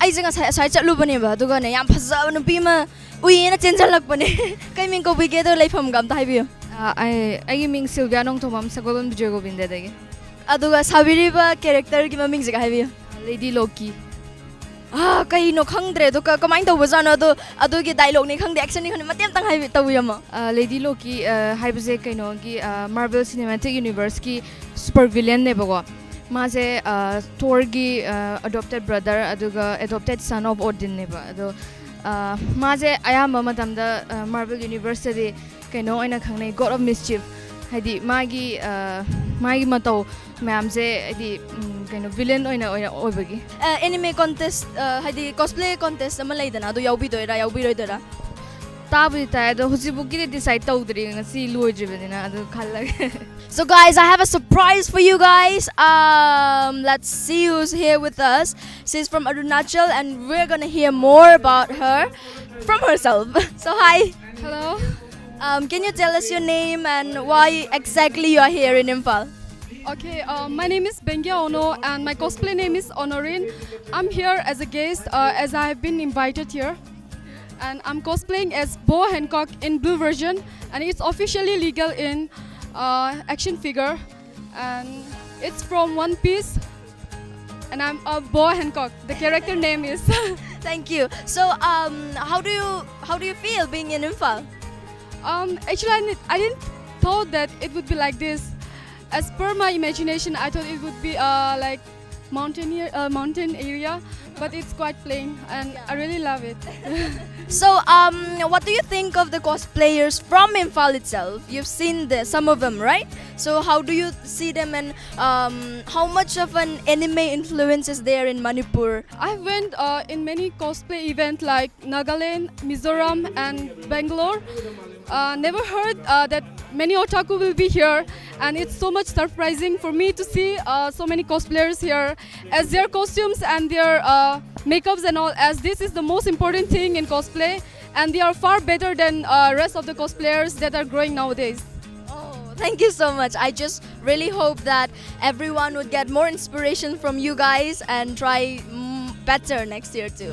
ꯑꯩꯁꯦ ꯉꯁꯥꯏ ꯑꯁ꯭ꯋꯥꯏ ꯆꯠꯂꯨꯕꯅꯦꯕ, ꯑꯗꯨꯒꯅꯦ ꯌꯥꯝ ꯐꯖꯕ ꯅꯨꯄꯤ ꯑꯃ ꯎꯏꯌꯦꯅ ꯆꯦꯟꯖꯜꯂꯛꯄꯅꯦ꯫ ꯀꯩ ꯃꯤꯡ ꯀꯧꯕꯤꯒꯦ? ꯑꯗꯣ ꯂꯩꯐꯝꯒ ꯑꯝꯇ ꯍꯥꯏꯕꯤꯌꯨ꯫ ꯑꯩ ꯑꯩꯒꯤ ꯃꯤꯡ ꯁꯤꯜꯚꯤꯌꯥ ꯅꯣꯡꯊꯣꯝꯕꯝ, ꯁꯒꯣꯜꯕꯟ ꯕꯤꯖꯣꯏ ꯒꯣꯕꯤꯟꯗꯗꯒꯤ꯫ ꯑꯗꯨꯒ ꯁꯥꯕꯤꯔꯤꯕ ꯀꯦꯔꯦꯛꯇꯔꯒꯤ ꯃꯃꯤꯡꯁꯤꯒ ꯍꯥꯏꯕꯤꯌꯨ꯫ ꯂꯦꯗꯤ ꯂꯣꯀꯤ꯫ ꯑꯥ, ꯀꯩꯅꯣ ꯈꯪꯗ꯭ꯔꯦ꯫ ꯑꯗꯣ ꯀ- ꯀꯃꯥꯏꯅ ꯇꯧꯕꯖꯥꯠꯅꯣ? ꯑꯗꯣ ꯑꯗꯨꯒꯤ ꯗꯥꯏꯂꯣꯛꯅꯤ ꯈꯪꯗꯦ, ꯑꯦꯛꯁꯟꯅꯤ ꯈꯪꯗꯦ, ꯃꯇꯦꯛ ꯑꯝꯇꯪ ꯍꯥꯏꯕꯤ- ꯇꯧꯕꯤꯔꯝꯃꯣ꯫ ꯂꯦꯗꯤ ꯂꯣꯀꯤ ꯍꯥꯏꯕꯁꯦ ꯀꯩꯅꯣꯒꯤ, ꯃꯥꯔꯕꯜ ꯁꯤꯅꯦꯃꯥꯇꯤꯛ ꯌꯨꯅꯤꯚꯔꯁꯀꯤ ꯁꯨꯄꯔ ꯚꯤꯂꯦꯟꯅꯦꯕꯀꯣ꯫ ꯃꯥꯁꯦ ꯊꯣꯔꯒꯤ ꯑꯦꯗꯣꯞꯇꯦꯠ ꯕ꯭ꯔꯗꯔ ꯑꯗꯨꯒ ꯑꯦꯗꯣꯞꯇꯦꯠ ꯁꯟ ꯑꯣꯐ ꯑꯣꯗꯤꯟꯅꯦꯕ꯫ ꯑꯗꯣ ꯃꯥꯁꯦ ꯑꯌꯥꯝꯕ ꯃꯇꯝꯗ ꯃꯥꯔꯕꯜ ꯌꯨꯅꯤꯚꯔꯁꯇꯗꯤ ꯀꯩꯅꯣ ꯑꯣꯏꯅ ꯈꯪꯅꯩ, ꯒꯣꯗ ꯑꯣꯐ ꯃꯤꯁꯆꯤꯐ꯫ ꯍꯥꯏꯗꯤ ꯃꯥꯒꯤ ꯃꯥꯒꯤ ꯃꯇꯧ ꯃꯌꯥꯝꯁꯦ ꯍꯥꯏꯗꯤ ꯀꯩꯅꯣ, ꯚꯤꯂꯦꯟ ꯑꯣꯏꯅ ꯑꯣꯏꯅ ꯑꯣꯏꯕꯒꯤ꯫ ꯑꯦꯅꯤꯃꯦ ꯀꯣꯟꯇꯦꯁ, ꯍꯥꯏꯗꯤ ꯀꯣꯁꯄ꯭ꯂꯦ ꯀꯣꯟꯇꯦꯁ ꯑꯃ ꯂꯩꯗꯅ, ꯑꯗꯨ ꯌꯥꯎꯕꯤꯗꯣꯏꯔꯥ ꯌꯥꯎꯕꯤꯔꯣꯏꯗꯣꯏꯔꯥ? ꯇꯥꯕꯨꯗꯤ ꯇꯥꯏ, ꯑꯗꯣ ꯍꯧꯖꯤꯛꯐꯥꯎꯒꯤꯗꯤ ꯗꯤꯁꯥꯏꯗ ꯇꯧꯗ꯭ꯔꯤ, ꯉꯁꯤ ꯂꯣꯏꯗ꯭ꯔꯤꯕꯅꯤꯅ, ꯑꯗꯨ ꯈꯜꯂꯒꯦ꯫ So guys, I have a surprise for you guys. Um, let's see who's here with us. She's from Arunachal and we're gonna hear more about her from herself. So hi. Hello. Um, can you tell us your name and why exactly you are here in Imphal? Okay, uh, my name is Bengia Ono and my cosplay name is Honorin. I'm here as a guest uh, as I have been invited here. And I'm cosplaying as Bo Hancock in blue version, and it's officially legal in uh, action figure. And it's from One Piece, and I'm a Bo Hancock. The character name is. Thank you. So, um, how do you how do you feel being in Imphal? Um, actually, I, didn't- I didn't thought that it would be like this. As per my imagination, I thought it would be uh, like mountain, uh, mountain area, but it's quite plain, and I really love it. So, um, what do you think of the cosplayers from Imphal itself? You've seen the, some of them, right? So, how do you see them, and um, how much of an anime influence is there in Manipur? I went uh, in many cosplay events like Nagaland, Mizoram, and Bangalore. Uh, never heard uh, that many otaku will be here, and it's so much surprising for me to see uh, so many cosplayers here, as their costumes and their uh, makeups and all, as this is the most important thing in cosplay, and they are far better than uh, rest of the cosplayers that are growing nowadays. Oh, thank you so much. I just really hope that everyone would get more inspiration from you guys and try mm, better next year too.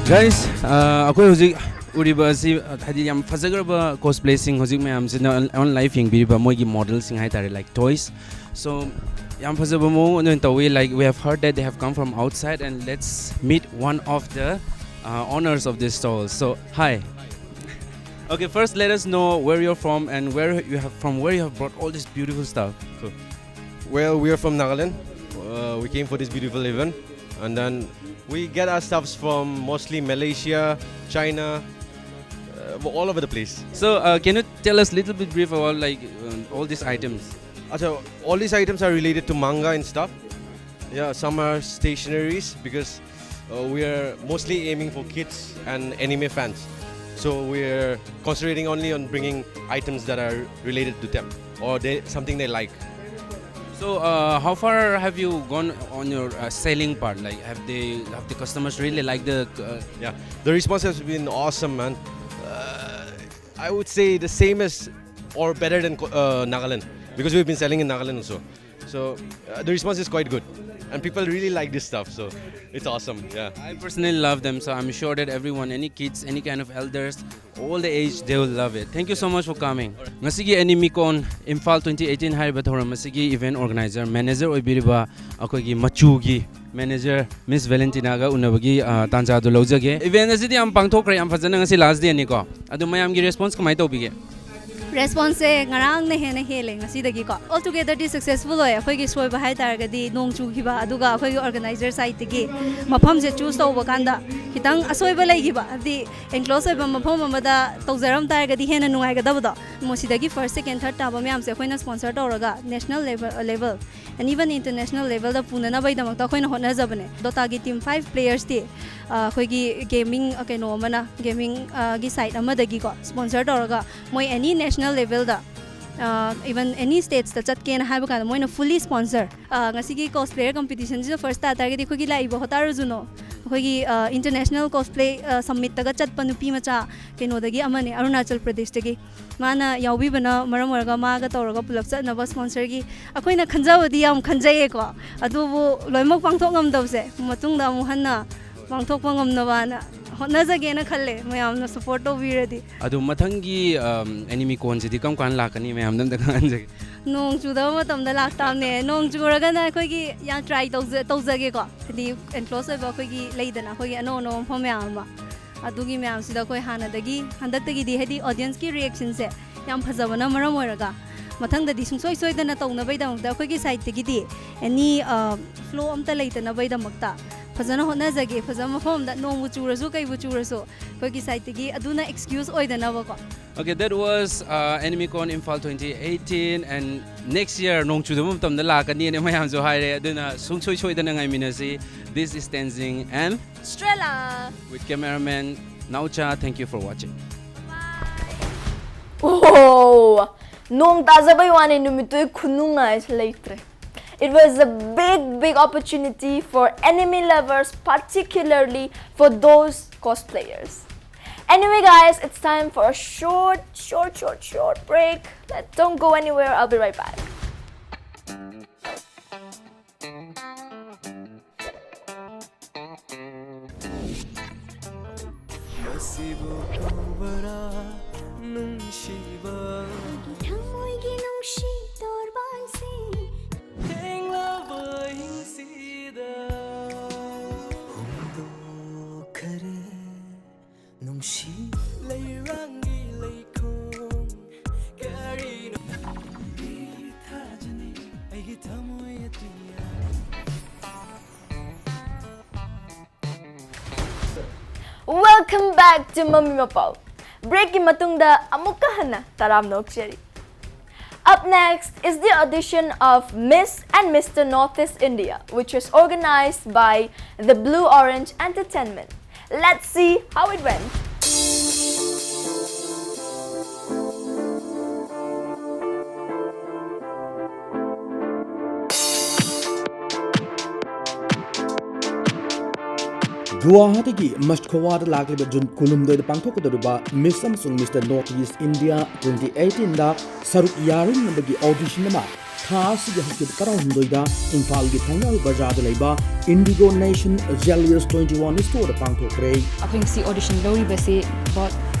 Guys, ꯑꯩꯈꯣꯏ ꯍꯧꯖꯤꯛ ꯎꯔꯤꯕ ꯑꯁꯤ ꯍꯥꯏꯗꯤ ꯌꯥꯝ ꯐꯖꯈ꯭ꯔꯕ ꯀꯣꯁꯄ꯭ꯂꯦꯁꯤꯡ ꯍꯧꯖꯤꯛ ꯃꯌꯥꯝꯁꯤꯅ ꯑꯣꯟ ꯂꯥꯏꯐ ꯌꯦꯡꯕꯤꯔꯤꯕ ꯃꯣꯏꯒꯤ ꯃꯣꯗꯦꯜꯁꯤꯡ ꯍꯥꯏꯇꯥꯔꯦ, like toys. So ꯌꯥꯝ ꯐꯖꯕ ꯃꯑꯣꯡ ꯑꯣꯏꯅ ꯇꯧꯏ. Like, we have heard that they have come from outside, and let's meet one of the uh, owners of this stall. So hi. Okay, first let us know where you're from and where you have from where you have brought all this beautiful stuff. So, Well, we are from Nagaland. Uh, we came for this beautiful event, and then we get our stuffs from mostly Malaysia, China, uh, all over the place. So uh, can you tell us a little bit brief about like uh, all these items? So all these items are related to manga and stuff. Yeah, some are stationaries because uh, we are mostly aiming for kids and anime fans. So we're concentrating only on bringing items that are related to them or they, something they like. So, uh, how far have you gone on your uh, selling part? Like, have they, have the customers really like the? Uh, Yeah, the response has been awesome, man. Uh, I would say the same as or better than uh, Nagaland because we've been selling in Nagaland also. So uh, the response is quite good, and people really like this stuff. So it's awesome. Yeah. I personally love them, so I'm sure that everyone, any kids, any kind of elders, all the age, they will love it. Thank you so much for coming. ꯉꯁꯤꯒꯤ ꯑꯦꯅꯤꯃꯤꯀꯣꯟ ꯏꯝꯐꯥꯜ twenty eighteen ꯍꯥꯏꯔꯤꯕ ꯊꯧꯔꯝ ꯑꯁꯤꯒꯤ event organizer, manager ꯑꯣꯏꯕꯤꯔꯤꯕ ꯑꯩꯈꯣꯏꯒꯤ ꯃꯆꯨꯒꯤ manager Miss Valentinaꯒ ꯎꯅꯕꯒꯤ ꯑ, ꯇꯥꯟꯖꯥꯗꯨ ꯂꯧꯖꯒꯦ꯫ Event ꯑꯁꯤꯗꯤ ꯌꯥꯝ ꯄꯥꯡꯊꯣꯛꯈ꯭ꯔꯦ, ꯌꯥꯝ ꯐꯖꯅ, ꯉꯁꯤ last dayꯅꯤꯀꯣ꯫ ꯑꯗꯣ ꯃꯌꯥꯝꯒꯤ response ꯀꯃꯥꯏꯅ ꯇꯧꯕꯤꯒꯦ? Responseꯁꯦ ꯉꯔꯥꯡꯅ ꯍꯦꯟꯅ ꯍꯦꯜꯂꯦ ꯉꯁꯤꯗꯒꯤꯀꯣ꯫ All togetherꯗꯤ successful ꯑꯣꯏ꯫ ꯑꯩꯈꯣꯏꯒꯤ ꯁꯣꯏꯕ ꯍꯥꯏ ꯇꯥꯔꯒꯗꯤ ꯅꯣꯡ ꯆꯨꯈꯤꯕ, ꯑꯗꯨꯒ ꯑꯩꯈꯣꯏꯒꯤ organizer sideꯇꯒꯤ ꯃꯐꯝꯁꯦ choose ꯇꯧꯕ ꯀꯥꯟꯗ ꯈꯤꯇꯪ ꯑꯁꯣꯏꯕ ꯂꯩꯈꯤꯕ, ꯍꯥꯏꯕꯗꯤ enclose ꯑꯣꯏꯕ ꯃꯐꯝ ꯑꯃꯗ ꯇꯧꯖꯔꯝ ꯇꯥꯔꯒꯗꯤ ꯍꯦꯟꯅ ꯅꯨꯡꯉꯥꯏꯒꯗꯕꯗꯣ꯫ ꯃꯁꯤꯗꯒꯤ first, second, third ꯇꯥꯕ ꯃꯌꯥꯝꯁꯦ ꯑꯩꯈꯣꯏꯅ sponsor ꯇꯧꯔꯒ national level, level and even international levelꯗ ꯄꯨꯅꯅꯕꯒꯤꯗꯃꯛꯇ ꯑꯩꯈꯣꯏꯅ ꯍꯣꯠꯅꯖꯕꯅꯦ꯫ Dotaꯒꯤ team five playersꯇꯤ ꯑ, ꯑꯩꯈꯣꯏꯒꯤ gaming ꯑ, ꯀꯩꯅꯣ ꯑꯃꯅ, gamingꯒꯤ side ꯑꯃꯗꯒꯤꯀꯣ sponsor ꯇꯧꯔꯒ ꯃꯣꯏ any national levelꯗ, even any statesꯇ ꯆꯠꯀꯦꯅ ꯍꯥꯏꯕ ꯀꯥꯟꯗ ꯃꯣꯏꯅ fully sponsor꯫ ꯑ, ꯉꯁꯤꯒꯤ cosplayer competitionꯁꯤꯗ first ꯇꯥ ꯇꯥꯔꯒꯗꯤ ꯑꯩꯈꯣꯏꯒꯤ ꯂꯥꯛꯏꯕ ꯍꯣꯇꯥꯔꯨ ꯖꯨꯅꯣ, ꯑꯩꯈꯣꯏꯒꯤ international cosplay summitꯇꯒ ꯆꯠꯄ ꯅꯨꯄꯤ ꯃꯆꯥ ꯀꯩꯅꯣꯗꯒꯤ ꯑꯃꯅꯦ, ꯑꯔꯨꯅꯥꯆꯜ ꯄ꯭ꯔꯗꯦꯁꯇꯒꯤ꯫ ꯃꯥꯅ ꯌꯥꯎꯕꯤꯕꯅ ꯃꯔꯝ ꯑꯣꯏꯔꯒ ꯃꯥꯒ ꯇꯧꯔꯒ ꯄꯨꯂꯞ ꯆꯠꯅꯕ sponsorꯒꯤ ꯑꯩꯈꯣꯏꯅ ꯈꯟꯖꯕꯗꯤ ꯌꯥꯝ ꯈꯟꯖꯩꯌꯦꯀꯣ꯫ ꯑꯗꯨꯕꯨ ꯂꯣꯏꯅꯃꯛ ꯄꯥꯡꯊꯣꯛ ꯉꯝꯗꯕꯁꯦ ꯃꯇꯨꯡꯗ ꯑꯃꯨꯛ ꯍꯟꯅ ꯄꯥꯡꯊꯣꯛꯄ ꯉꯝꯅꯕꯅ ꯍꯣꯠꯅꯖꯒꯦꯅ ꯈꯜꯂꯦ, ꯃꯌꯥꯝꯅ support ꯇꯧꯕꯤꯔꯗꯤ꯫ ꯑꯗꯣ ꯃꯊꯪꯒꯤ ꯑꯦꯅꯤꯃꯤꯀꯣꯟꯁꯤꯗꯤ ꯀꯔꯝ ꯀꯥꯟꯗ ꯂꯥꯛꯀꯅꯤ, ꯃꯌꯥꯝꯗ ꯑꯝꯇ ꯈꯪꯍꯟꯖꯒꯦ꯫ ꯅꯣꯡ ꯆꯨꯗꯕ ꯃꯇꯝꯗ ꯂꯥꯛꯇꯥꯕꯅꯦ꯫ ꯅꯣꯡ ꯆꯨꯔꯒꯅ ꯑꯩꯈꯣꯏꯒꯤ ꯌꯥꯝ try ꯇꯧꯖ ꯇꯧꯖꯒꯦꯀꯣ, ꯍꯥꯏꯗꯤ enclose ꯑꯣꯏꯕ ꯑꯩꯈꯣꯏꯒꯤ ꯂꯩꯗꯅ ꯑꯩꯈꯣꯏꯒꯤ ꯑꯅꯧ ꯑꯅꯧꯕ ꯃꯐꯝ ꯃꯌꯥꯝ ꯑꯃ꯫ ꯑꯗꯨꯒꯤ ꯃꯌꯥꯝꯁꯤꯗ ꯑꯩꯈꯣꯏ ꯍꯥꯟꯅꯗꯒꯤ, ꯍꯟꯗꯛꯇꯒꯤꯗꯤ ꯍꯥꯏꯗꯤ audienceꯀꯤ reactionꯁꯦ ꯌꯥꯝ ꯐꯖꯕꯅ ꯃꯔꯝ ꯑꯣꯏꯔꯒ ꯃꯊꯪꯗꯗꯤ ꯁꯨꯡꯁꯣꯏ ꯁꯣꯏꯗꯅ ꯇꯧꯅꯕꯒꯤꯗꯃꯛꯇ ꯑꯩꯈꯣꯏꯒꯤ sideꯇꯒꯤꯗꯤ any flow ꯑꯝꯇ ꯂꯩꯇꯅꯕꯒꯤꯗꯃꯛꯇ ꯐꯖꯅ ꯍꯣꯠꯅꯖꯒꯦ꯫ ꯐꯖꯕ ꯃꯐꯝ ꯑꯃꯗ ꯅꯣꯡꯕꯨ ꯆꯨꯔꯁꯨ ꯀꯩꯕꯨ ꯆꯨꯔꯁꯨ ꯑꯩꯈꯣꯏꯒꯤ sideꯇꯒꯤ ꯑꯗꯨꯅ excuse ꯑꯣꯏꯗꯅꯕꯀꯣ꯫ Okay, that was uh, Animicon Imphal twenty eighteen, and next year ꯅꯣꯡ ꯆꯨꯗꯕ ꯃꯇꯝꯗ ꯂꯥꯛꯀꯅꯤꯅ ꯃꯌꯥꯝꯁꯨ ꯍꯥꯏꯔꯦ꯫ ꯑꯗꯨꯅ ꯁꯨꯡꯁꯣꯏ ꯁꯣꯏꯗꯅ ꯉꯥꯏꯃꯤꯟꯅꯁꯤ꯫ This is Tenzing and Strella. With cameraman Naocha, thank you for watching. Oh, ꯅꯣꯡ ꯇꯥꯖꯕꯩ ꯋꯥꯅꯤ, ꯅꯨꯃꯤꯠꯇꯨꯒꯤ ꯈꯨꯅꯨꯡꯉꯥꯏꯁꯦ ꯂꯩꯇ꯭ꯔꯦ. It was a big, big opportunity for anime lovers, particularly for those cosplayers. Anyway, guys, it's time for a short, short, short, short break. Let, don't go anywhere. I'll be right back. ꯃꯁꯤꯕꯨ ꯀꯧꯕꯔꯥ ꯅꯨꯡꯁꯤꯕ? ꯊꯃꯣꯏꯒꯤ ꯅꯨꯡꯁꯤ ꯇꯣꯔꯕꯥꯟꯁꯤꯡ ꯊꯦꯡꯂꯕ ꯑꯍꯤꯡꯁꯤꯗ ꯍꯣꯡꯗꯣꯛꯈꯔꯦ ꯅꯨꯡꯁꯤ ꯂꯩꯔꯥꯡꯒꯤ ꯂꯩꯈꯣꯡ ꯀꯔꯤꯅꯣ ꯅꯪꯗꯤ ꯊꯥꯖꯅꯤ ꯑꯩꯒꯤ ꯊꯃꯣꯏ ꯑꯇꯤꯌꯥ Welcome back to ꯃꯃꯤ ꯃꯄꯥꯎ. ꯕ꯭ꯔꯦꯛꯀꯤ ꯃꯇꯨꯡꯗ ꯑꯃꯨꯛꯀ ꯍꯟꯅ ꯇꯔꯥꯝꯅ ꯑꯣꯛꯆꯔꯤ. Up next is the audition of Miss and Mister Northeast India, which was organized by the Blue Orange Entertainment. Let's see how it went. ꯒꯨꯋꯥꯍꯥꯇꯤꯒꯤ ꯃꯁꯈꯣꯋꯥꯗ ꯂꯥꯛꯂꯤꯕ ꯖꯨꯟ ꯀꯨꯟꯍꯨꯝꯗꯣꯏꯗ ꯄꯥꯡꯊꯣꯛꯀꯗꯧꯔꯤꯕ Miss ꯑꯃꯁꯨꯡ Mister Northeast India twenty eighteenꯗ ꯁꯔꯨꯛ ꯌꯥꯔꯤꯅꯕꯒꯤ audition ꯑꯃ ꯊꯥ ꯑꯁꯤꯒꯤ ꯍꯧꯈꯤꯕ ꯇꯔꯥꯍꯨꯝꯗꯣꯏꯗ ꯏꯝꯐꯥꯜꯒꯤ ꯊꯪꯒꯥꯜ ꯕꯖꯥꯔꯗ ꯂꯩꯕ Indigo Nation Jewellers twenty one storeꯗ ꯄꯥꯡꯊꯣꯛꯈ꯭ꯔꯦ꯫ ꯑꯩꯈꯣꯏ ꯉꯁꯤ audition ꯂꯧꯔꯤꯕꯁꯤ both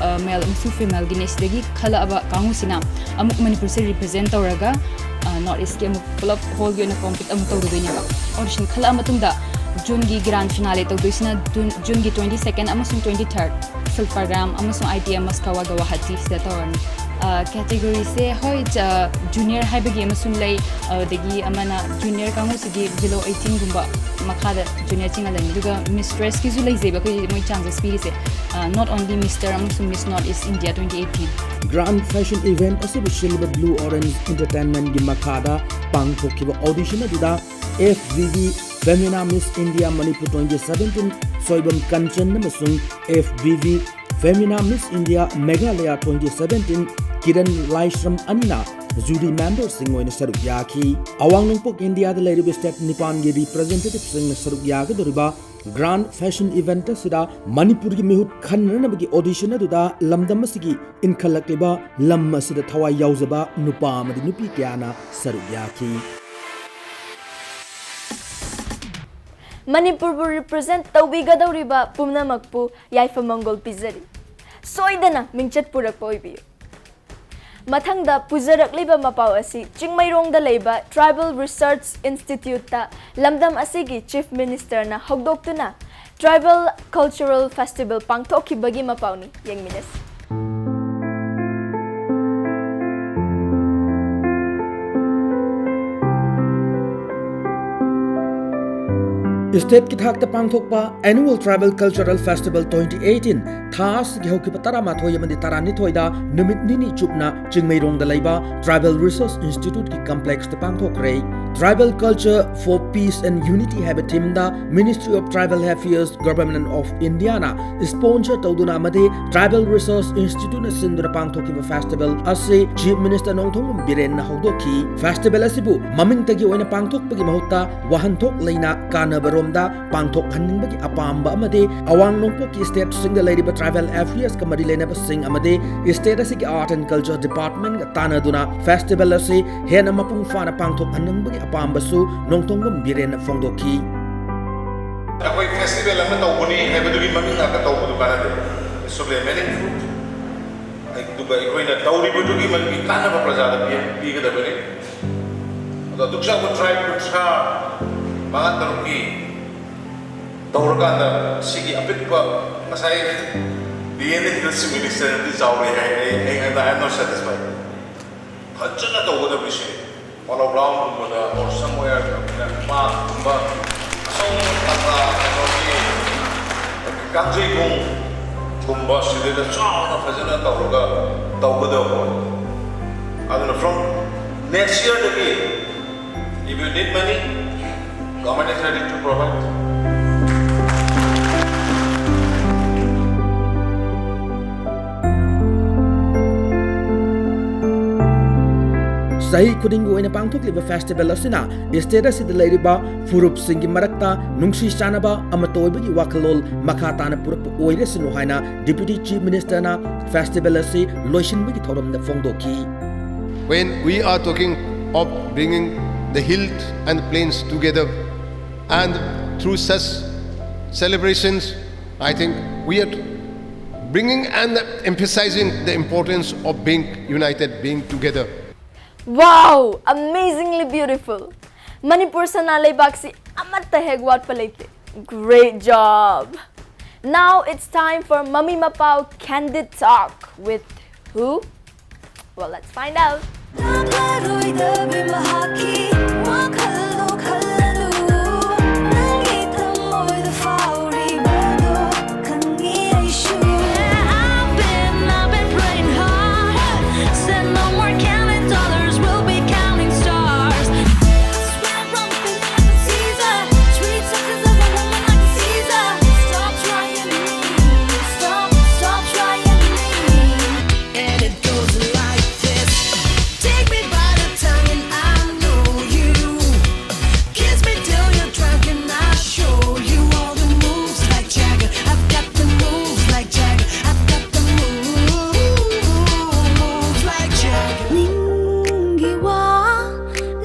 male ꯑꯃꯁꯨꯡ femaleꯒꯤꯅꯦ꯫ ꯁꯤꯗꯒꯤ ꯈꯜꯂꯛꯑꯕ ꯀꯥꯡꯕꯨꯁꯤꯅ ꯑꯃꯨꯛ ꯃꯅꯤꯄꯨꯔꯁꯦ represent ꯇꯧꯔꯒ North Eastꯀꯤ ꯑꯃꯨꯛ ꯄꯨꯂꯞ wholeꯒꯤ ꯑꯣꯏꯅ compete ꯑꯃꯨꯛ ꯇꯧꯗꯣꯏꯅꯦꯕ꯫ Audition ꯈꯜꯂꯛꯑ ꯃꯇꯨꯡꯗ Juneꯒꯤ grand finale ꯇꯧꯗꯣꯏꯁꯤꯅ June, Juneꯒꯤ twenty second ꯑꯃꯁꯨꯡ twenty third ꯁꯤꯜꯄꯥꯒ꯭ꯔꯥꯝ ꯑꯃꯁꯨꯡ ITM ꯃꯁꯀꯋꯥ ꯒꯧꯍꯥꯇꯤ ꯁꯤꯗ ꯇꯧꯔꯅꯤ꯫ Categoryꯁꯦ ꯍꯣꯏ, junior ꯍꯥꯏꯕꯒꯤ ꯑꯃꯁꯨ ꯂꯩ, ꯑꯗꯨꯗꯒꯤ ꯑꯃꯅ junior ꯀꯥꯡꯕꯨꯁꯤꯗꯤ below eighteenꯒꯨꯝꯕ ꯃꯈꯥꯗ junior ꯆꯤꯡꯍꯜꯂꯅꯤ꯫ ꯑꯗꯨꯒ mistressꯀꯤꯁꯨ ꯂꯩꯖꯩꯕ ꯑꯩꯈꯣꯏ ꯃꯣꯏ chances ꯄꯤꯔꯤꯁꯦ, not only Mister ꯑꯃꯁꯨꯡ Miss North East India twenty eighteen꯫ Grand fashion event ꯑꯁꯤꯕꯨ ꯁꯤꯜꯂꯤꯕ Blue Orange Entertainmentꯀꯤ ꯃꯈꯥꯗ ꯄꯥꯡꯊꯣꯛꯈꯤꯕ audition ꯑꯗꯨꯗ FVV Femina Miss India Manipur twenty seventeen Soibam Kanchan ꯑꯃꯁꯨꯡ F B V Femina Miss India Meghalaya twenty seventeen Kiran Laishram ꯑꯅꯤꯅ jury memberꯁꯤꯡ ꯑꯣꯏꯅ ꯁꯔꯨꯛ ꯌꯥꯈꯤ꯫ ꯑꯋꯥꯡ ꯅꯣꯡꯄꯣꯛ ꯏꯟꯗꯤꯌꯥꯗ ꯂꯩꯔꯤꯕ state ꯅꯤꯄꯥꯟꯒꯤ representativeꯁꯤꯡꯅ ꯁꯔꯨꯛ ꯌꯥꯒꯗꯧꯔꯤꯕ grand fashion event ꯑꯁꯤꯗ ꯃꯅꯤꯄꯨꯔꯒꯤ ꯃꯤꯍꯨꯠ ꯈꯟꯅꯅꯕꯒꯤ audition ꯑꯗꯨꯗ ꯂꯝꯗꯝ ꯑꯁꯤꯒꯤ ꯏꯟꯈꯠꯂꯛꯂꯤꯕ ꯂꯝ ꯑꯁꯤꯗ ꯊꯋꯥꯏ ꯌꯥꯎꯖꯕ ꯅꯨꯄꯥ ꯑꯃꯗꯤ ꯅꯨꯄꯤ ꯀꯌꯥꯅ ꯁꯔꯨꯛ ꯌꯥꯈꯤ꯫ ꯃꯅꯤꯄꯨꯔꯕꯨ represent ꯇꯧꯕꯤꯒꯗꯧꯔꯤꯕ ꯄꯨꯝꯅꯃꯛꯄꯨ ꯌꯥꯏꯐ ꯃꯪꯒꯣꯜ ꯄꯤꯖꯔꯤ꯫ ꯁꯣꯏꯗꯅ ꯃꯤꯡꯆꯠ ꯄꯨꯔꯛꯄ ꯑꯣꯏꯕꯤꯌꯨ꯫ ꯃꯊꯪꯗ ꯄꯨꯖꯔꯛꯂꯤꯕ ꯃꯄꯥꯎ ꯑꯁꯤ ꯆꯤꯡꯃꯩꯔꯣꯡꯗ ꯂꯩꯕ Tribal Research Instituteꯇ ꯂꯝꯗꯝ ꯑꯁꯤꯒꯤ Chief Ministerꯅ ꯍꯧꯗꯣꯛꯇꯨꯅ Tribal Cultural Festival ꯄꯥꯡꯊꯣꯛꯈꯤꯕꯒꯤ ꯃꯄꯥꯎꯅꯤ꯫ ꯌꯦꯡꯃꯤꯟꯅꯁꯤ꯫ Stateꯀꯤ ꯊꯥꯛꯇ ꯄꯥꯡꯊꯣꯛꯄ Annual Tribal Cultural Festival twenty eighteen ꯊꯥ ꯑꯁꯤꯒꯤ ꯍꯧꯈꯤꯕ ꯇꯔꯥꯃꯥꯊꯣꯏ ꯑꯃꯗꯤ ꯇꯔꯥꯅꯤꯊꯣꯏꯗ ꯅꯨꯃꯤꯠ ꯅꯤꯅꯤ ꯆꯨꯞꯅ ꯆꯤꯡꯃꯩꯔꯣꯡꯗ ꯂꯩꯕ Tribal Research Instituteꯀꯤ complexꯇ ꯄꯥꯡꯊꯣꯛꯈ꯭ꯔꯦ꯫ Tribal Culture for Peace and Unity ꯍꯥꯏꯕ themeꯗ Ministry of Tribal Affairs, Government of Indiaꯅ sponsor ꯇꯧꯗꯨꯅ ꯑꯃꯗꯤ Tribal Research Instituteꯅ ꯁꯤꯟꯗꯨꯅ ꯄꯥꯡꯊꯣꯛꯈꯤꯕ festival ꯑꯁꯤ Chief Minister ꯅꯣꯡꯊꯣꯝꯕꯝ ꯕꯤꯔꯦꯟꯅ ꯍꯧꯗꯣꯛꯈꯤ꯫ Festival ꯑꯁꯤꯕꯨ ꯃꯃꯤꯡꯇꯒꯤ ꯑꯣꯏꯅ ꯄꯥꯡꯊꯣꯛꯄꯒꯤ ꯃꯍꯨꯠꯇ ꯋꯥꯍꯟꯊꯣꯛ ꯂꯩꯅ ꯀꯥꯟꯅꯕꯔꯣꯝꯗ ꯄꯥꯡꯊꯣꯛꯍꯟꯅꯤꯡꯕꯒꯤ ꯑꯄꯥꯝꯕ ꯑꯃꯗꯤ ꯑꯋꯥꯡ ꯅꯣꯡꯄꯣꯛꯀꯤ stateꯁꯤꯡꯗ ꯂꯩꯔꯤꯕ tribal affairsꯀ ꯃꯔꯤ ꯂꯩꯅꯕꯁꯤꯡ ꯑꯃꯗꯤ state ꯑꯁꯤꯒꯤ Art and Culture Departmentꯒ ꯇꯥꯟꯅꯗꯨꯅ festival ꯑꯁꯤ ꯍꯦꯟꯅ ꯃꯄꯨꯡ ꯐꯥꯅ ꯄꯥꯡꯊꯣꯛꯍꯟꯅꯤꯡꯕꯒꯤ ꯑꯄꯥꯝꯕꯁꯨ ꯅꯣꯡꯊꯣꯝꯕꯝ ꯕꯤꯔꯦꯟꯅ ꯐꯣꯡꯗꯣꯛꯈꯤ꯫ ꯑꯩꯈꯣꯏ festival ꯑꯃ ꯇꯧꯕꯅꯤ ꯍꯥꯏꯕꯗꯨꯒꯤ ꯃꯃꯤꯡ ꯉꯥꯛꯇ ꯇꯧꯕꯗꯨ ꯀꯥꯟꯅꯗꯦ꯫ It should be meaningful. ꯑꯗꯨꯒ ꯑꯩꯈꯣꯏꯅ ꯇꯧꯔꯤꯕꯗꯨꯒꯤ ꯃꯗꯨꯒꯤ ꯀꯥꯟꯅꯕ ꯄ꯭ꯔꯖꯥꯗ ꯄꯤ-, ꯄꯤꯒꯗꯕꯅꯤ꯫ ꯑꯗꯣ ꯑꯗꯨꯛ ꯆꯥꯎꯕ tribe ꯀꯨꯟꯊ꯭ꯔꯥ ꯃꯉꯥ ꯇꯔꯨꯛꯀꯤ ꯇꯧꯔꯀꯥꯟꯗ ꯁꯤꯒꯤ ꯑꯄꯤꯛꯄ ꯉꯁꯥꯏ ꯕꯤꯔꯦꯟꯅ Hills Ministerꯅꯗꯤ ꯆꯥꯎꯔꯦ ꯍꯥꯏ, ꯑꯩ, ꯑꯩ, I am not satisfied꯫ ꯐꯖꯅ ꯇꯧꯒꯗꯕꯅꯤ ꯁꯤ꯫ Polo Groundꯒꯨꯝꯕꯗ or somewhere ꯄꯥꯔꯛꯀꯨꯝꯕ ꯑꯆꯧꯕ ꯇꯥꯇꯥ ꯀꯩꯅꯣꯒꯤ ꯀꯥꯡꯖꯩꯕꯨꯡꯒꯨꯝꯕ ꯁꯤꯗꯩꯗ ꯆꯥꯎꯅ ꯐꯖꯅ ꯇꯧꯔꯒ ꯇꯧꯒꯗꯕ ꯄꯣꯠꯅꯤ꯫ ꯑꯗꯨꯅ from next yearꯗꯒꯤ if you need money, government is ready to provide. ꯆꯍꯤ ꯈꯨꯗꯤꯡꯒꯤ ꯑꯣꯏꯅ ꯄꯥꯡꯊꯣꯛꯂꯤꯕ festival ꯑꯁꯤꯅ state ꯑꯁꯤꯗ ꯂꯩꯔꯤꯕ ꯐꯨꯔꯨꯞꯁꯤꯡꯒꯤ ꯃꯔꯛꯇ ꯅꯨꯡꯁꯤ ꯆꯥꯟꯅꯕ ꯑꯃꯠꯇ ꯑꯣꯏꯕꯒꯤ ꯋꯥꯈꯜꯂꯣꯟ ꯃꯈꯥ ꯇꯥꯅ ꯄꯨꯔꯛꯄ ꯑꯣꯏꯔꯁꯅꯨ ꯍꯥꯏꯅ Deputy Chief Ministerꯅ festival ꯑꯁꯤ ꯂꯣꯏꯁꯤꯟꯕꯒꯤ ꯊꯧꯔꯝꯗ ꯐꯣꯡꯗꯣꯛꯈꯤ꯫ When we are talking of bringing the hills and plains together, and through such celebrations, I think we are bringing and emphasizing the importance of being united, being together. Wow! Amazingly beautiful! Manipur ꯁꯅꯥ ꯂꯩꯕꯥꯛꯁꯤ ꯑꯃꯠꯇ ꯍꯦꯛ ꯋꯥꯠꯄ ꯂꯩꯇꯦ꯫ Great job! Now it's time for ꯃꯃꯤ ꯃꯄꯥꯎ Candid Talk with who? Well, let's find out. ꯂꯥꯛꯂꯔꯣꯏꯗꯕꯤ ꯃꯍꯥꯛꯀꯤ ꯋꯥꯈꯜꯗꯣ ꯈꯜꯂꯅꯨ꯫ ꯅꯪꯒꯤ ꯊꯃꯣꯏꯗ ꯐꯥꯎꯔꯤꯕꯗꯣ ꯈꯪꯉꯤ ꯑꯩꯁꯨ꯫ I've been, I've been praying hard. Said no more counting dollars, we'll be counting stars. Swear I'm feeling like a Caesar. Sweet success of a woman like a Caesar. Stop trying me. Stop, stop trying me. And it goes like this. Take me by the tongue and I know you. Kiss me till you're drunk and I show you all the moves like Jagger. I've got the moves like Jagger. I've got the moves like Jagger. ꯅꯪꯒꯤ ꯋꯥ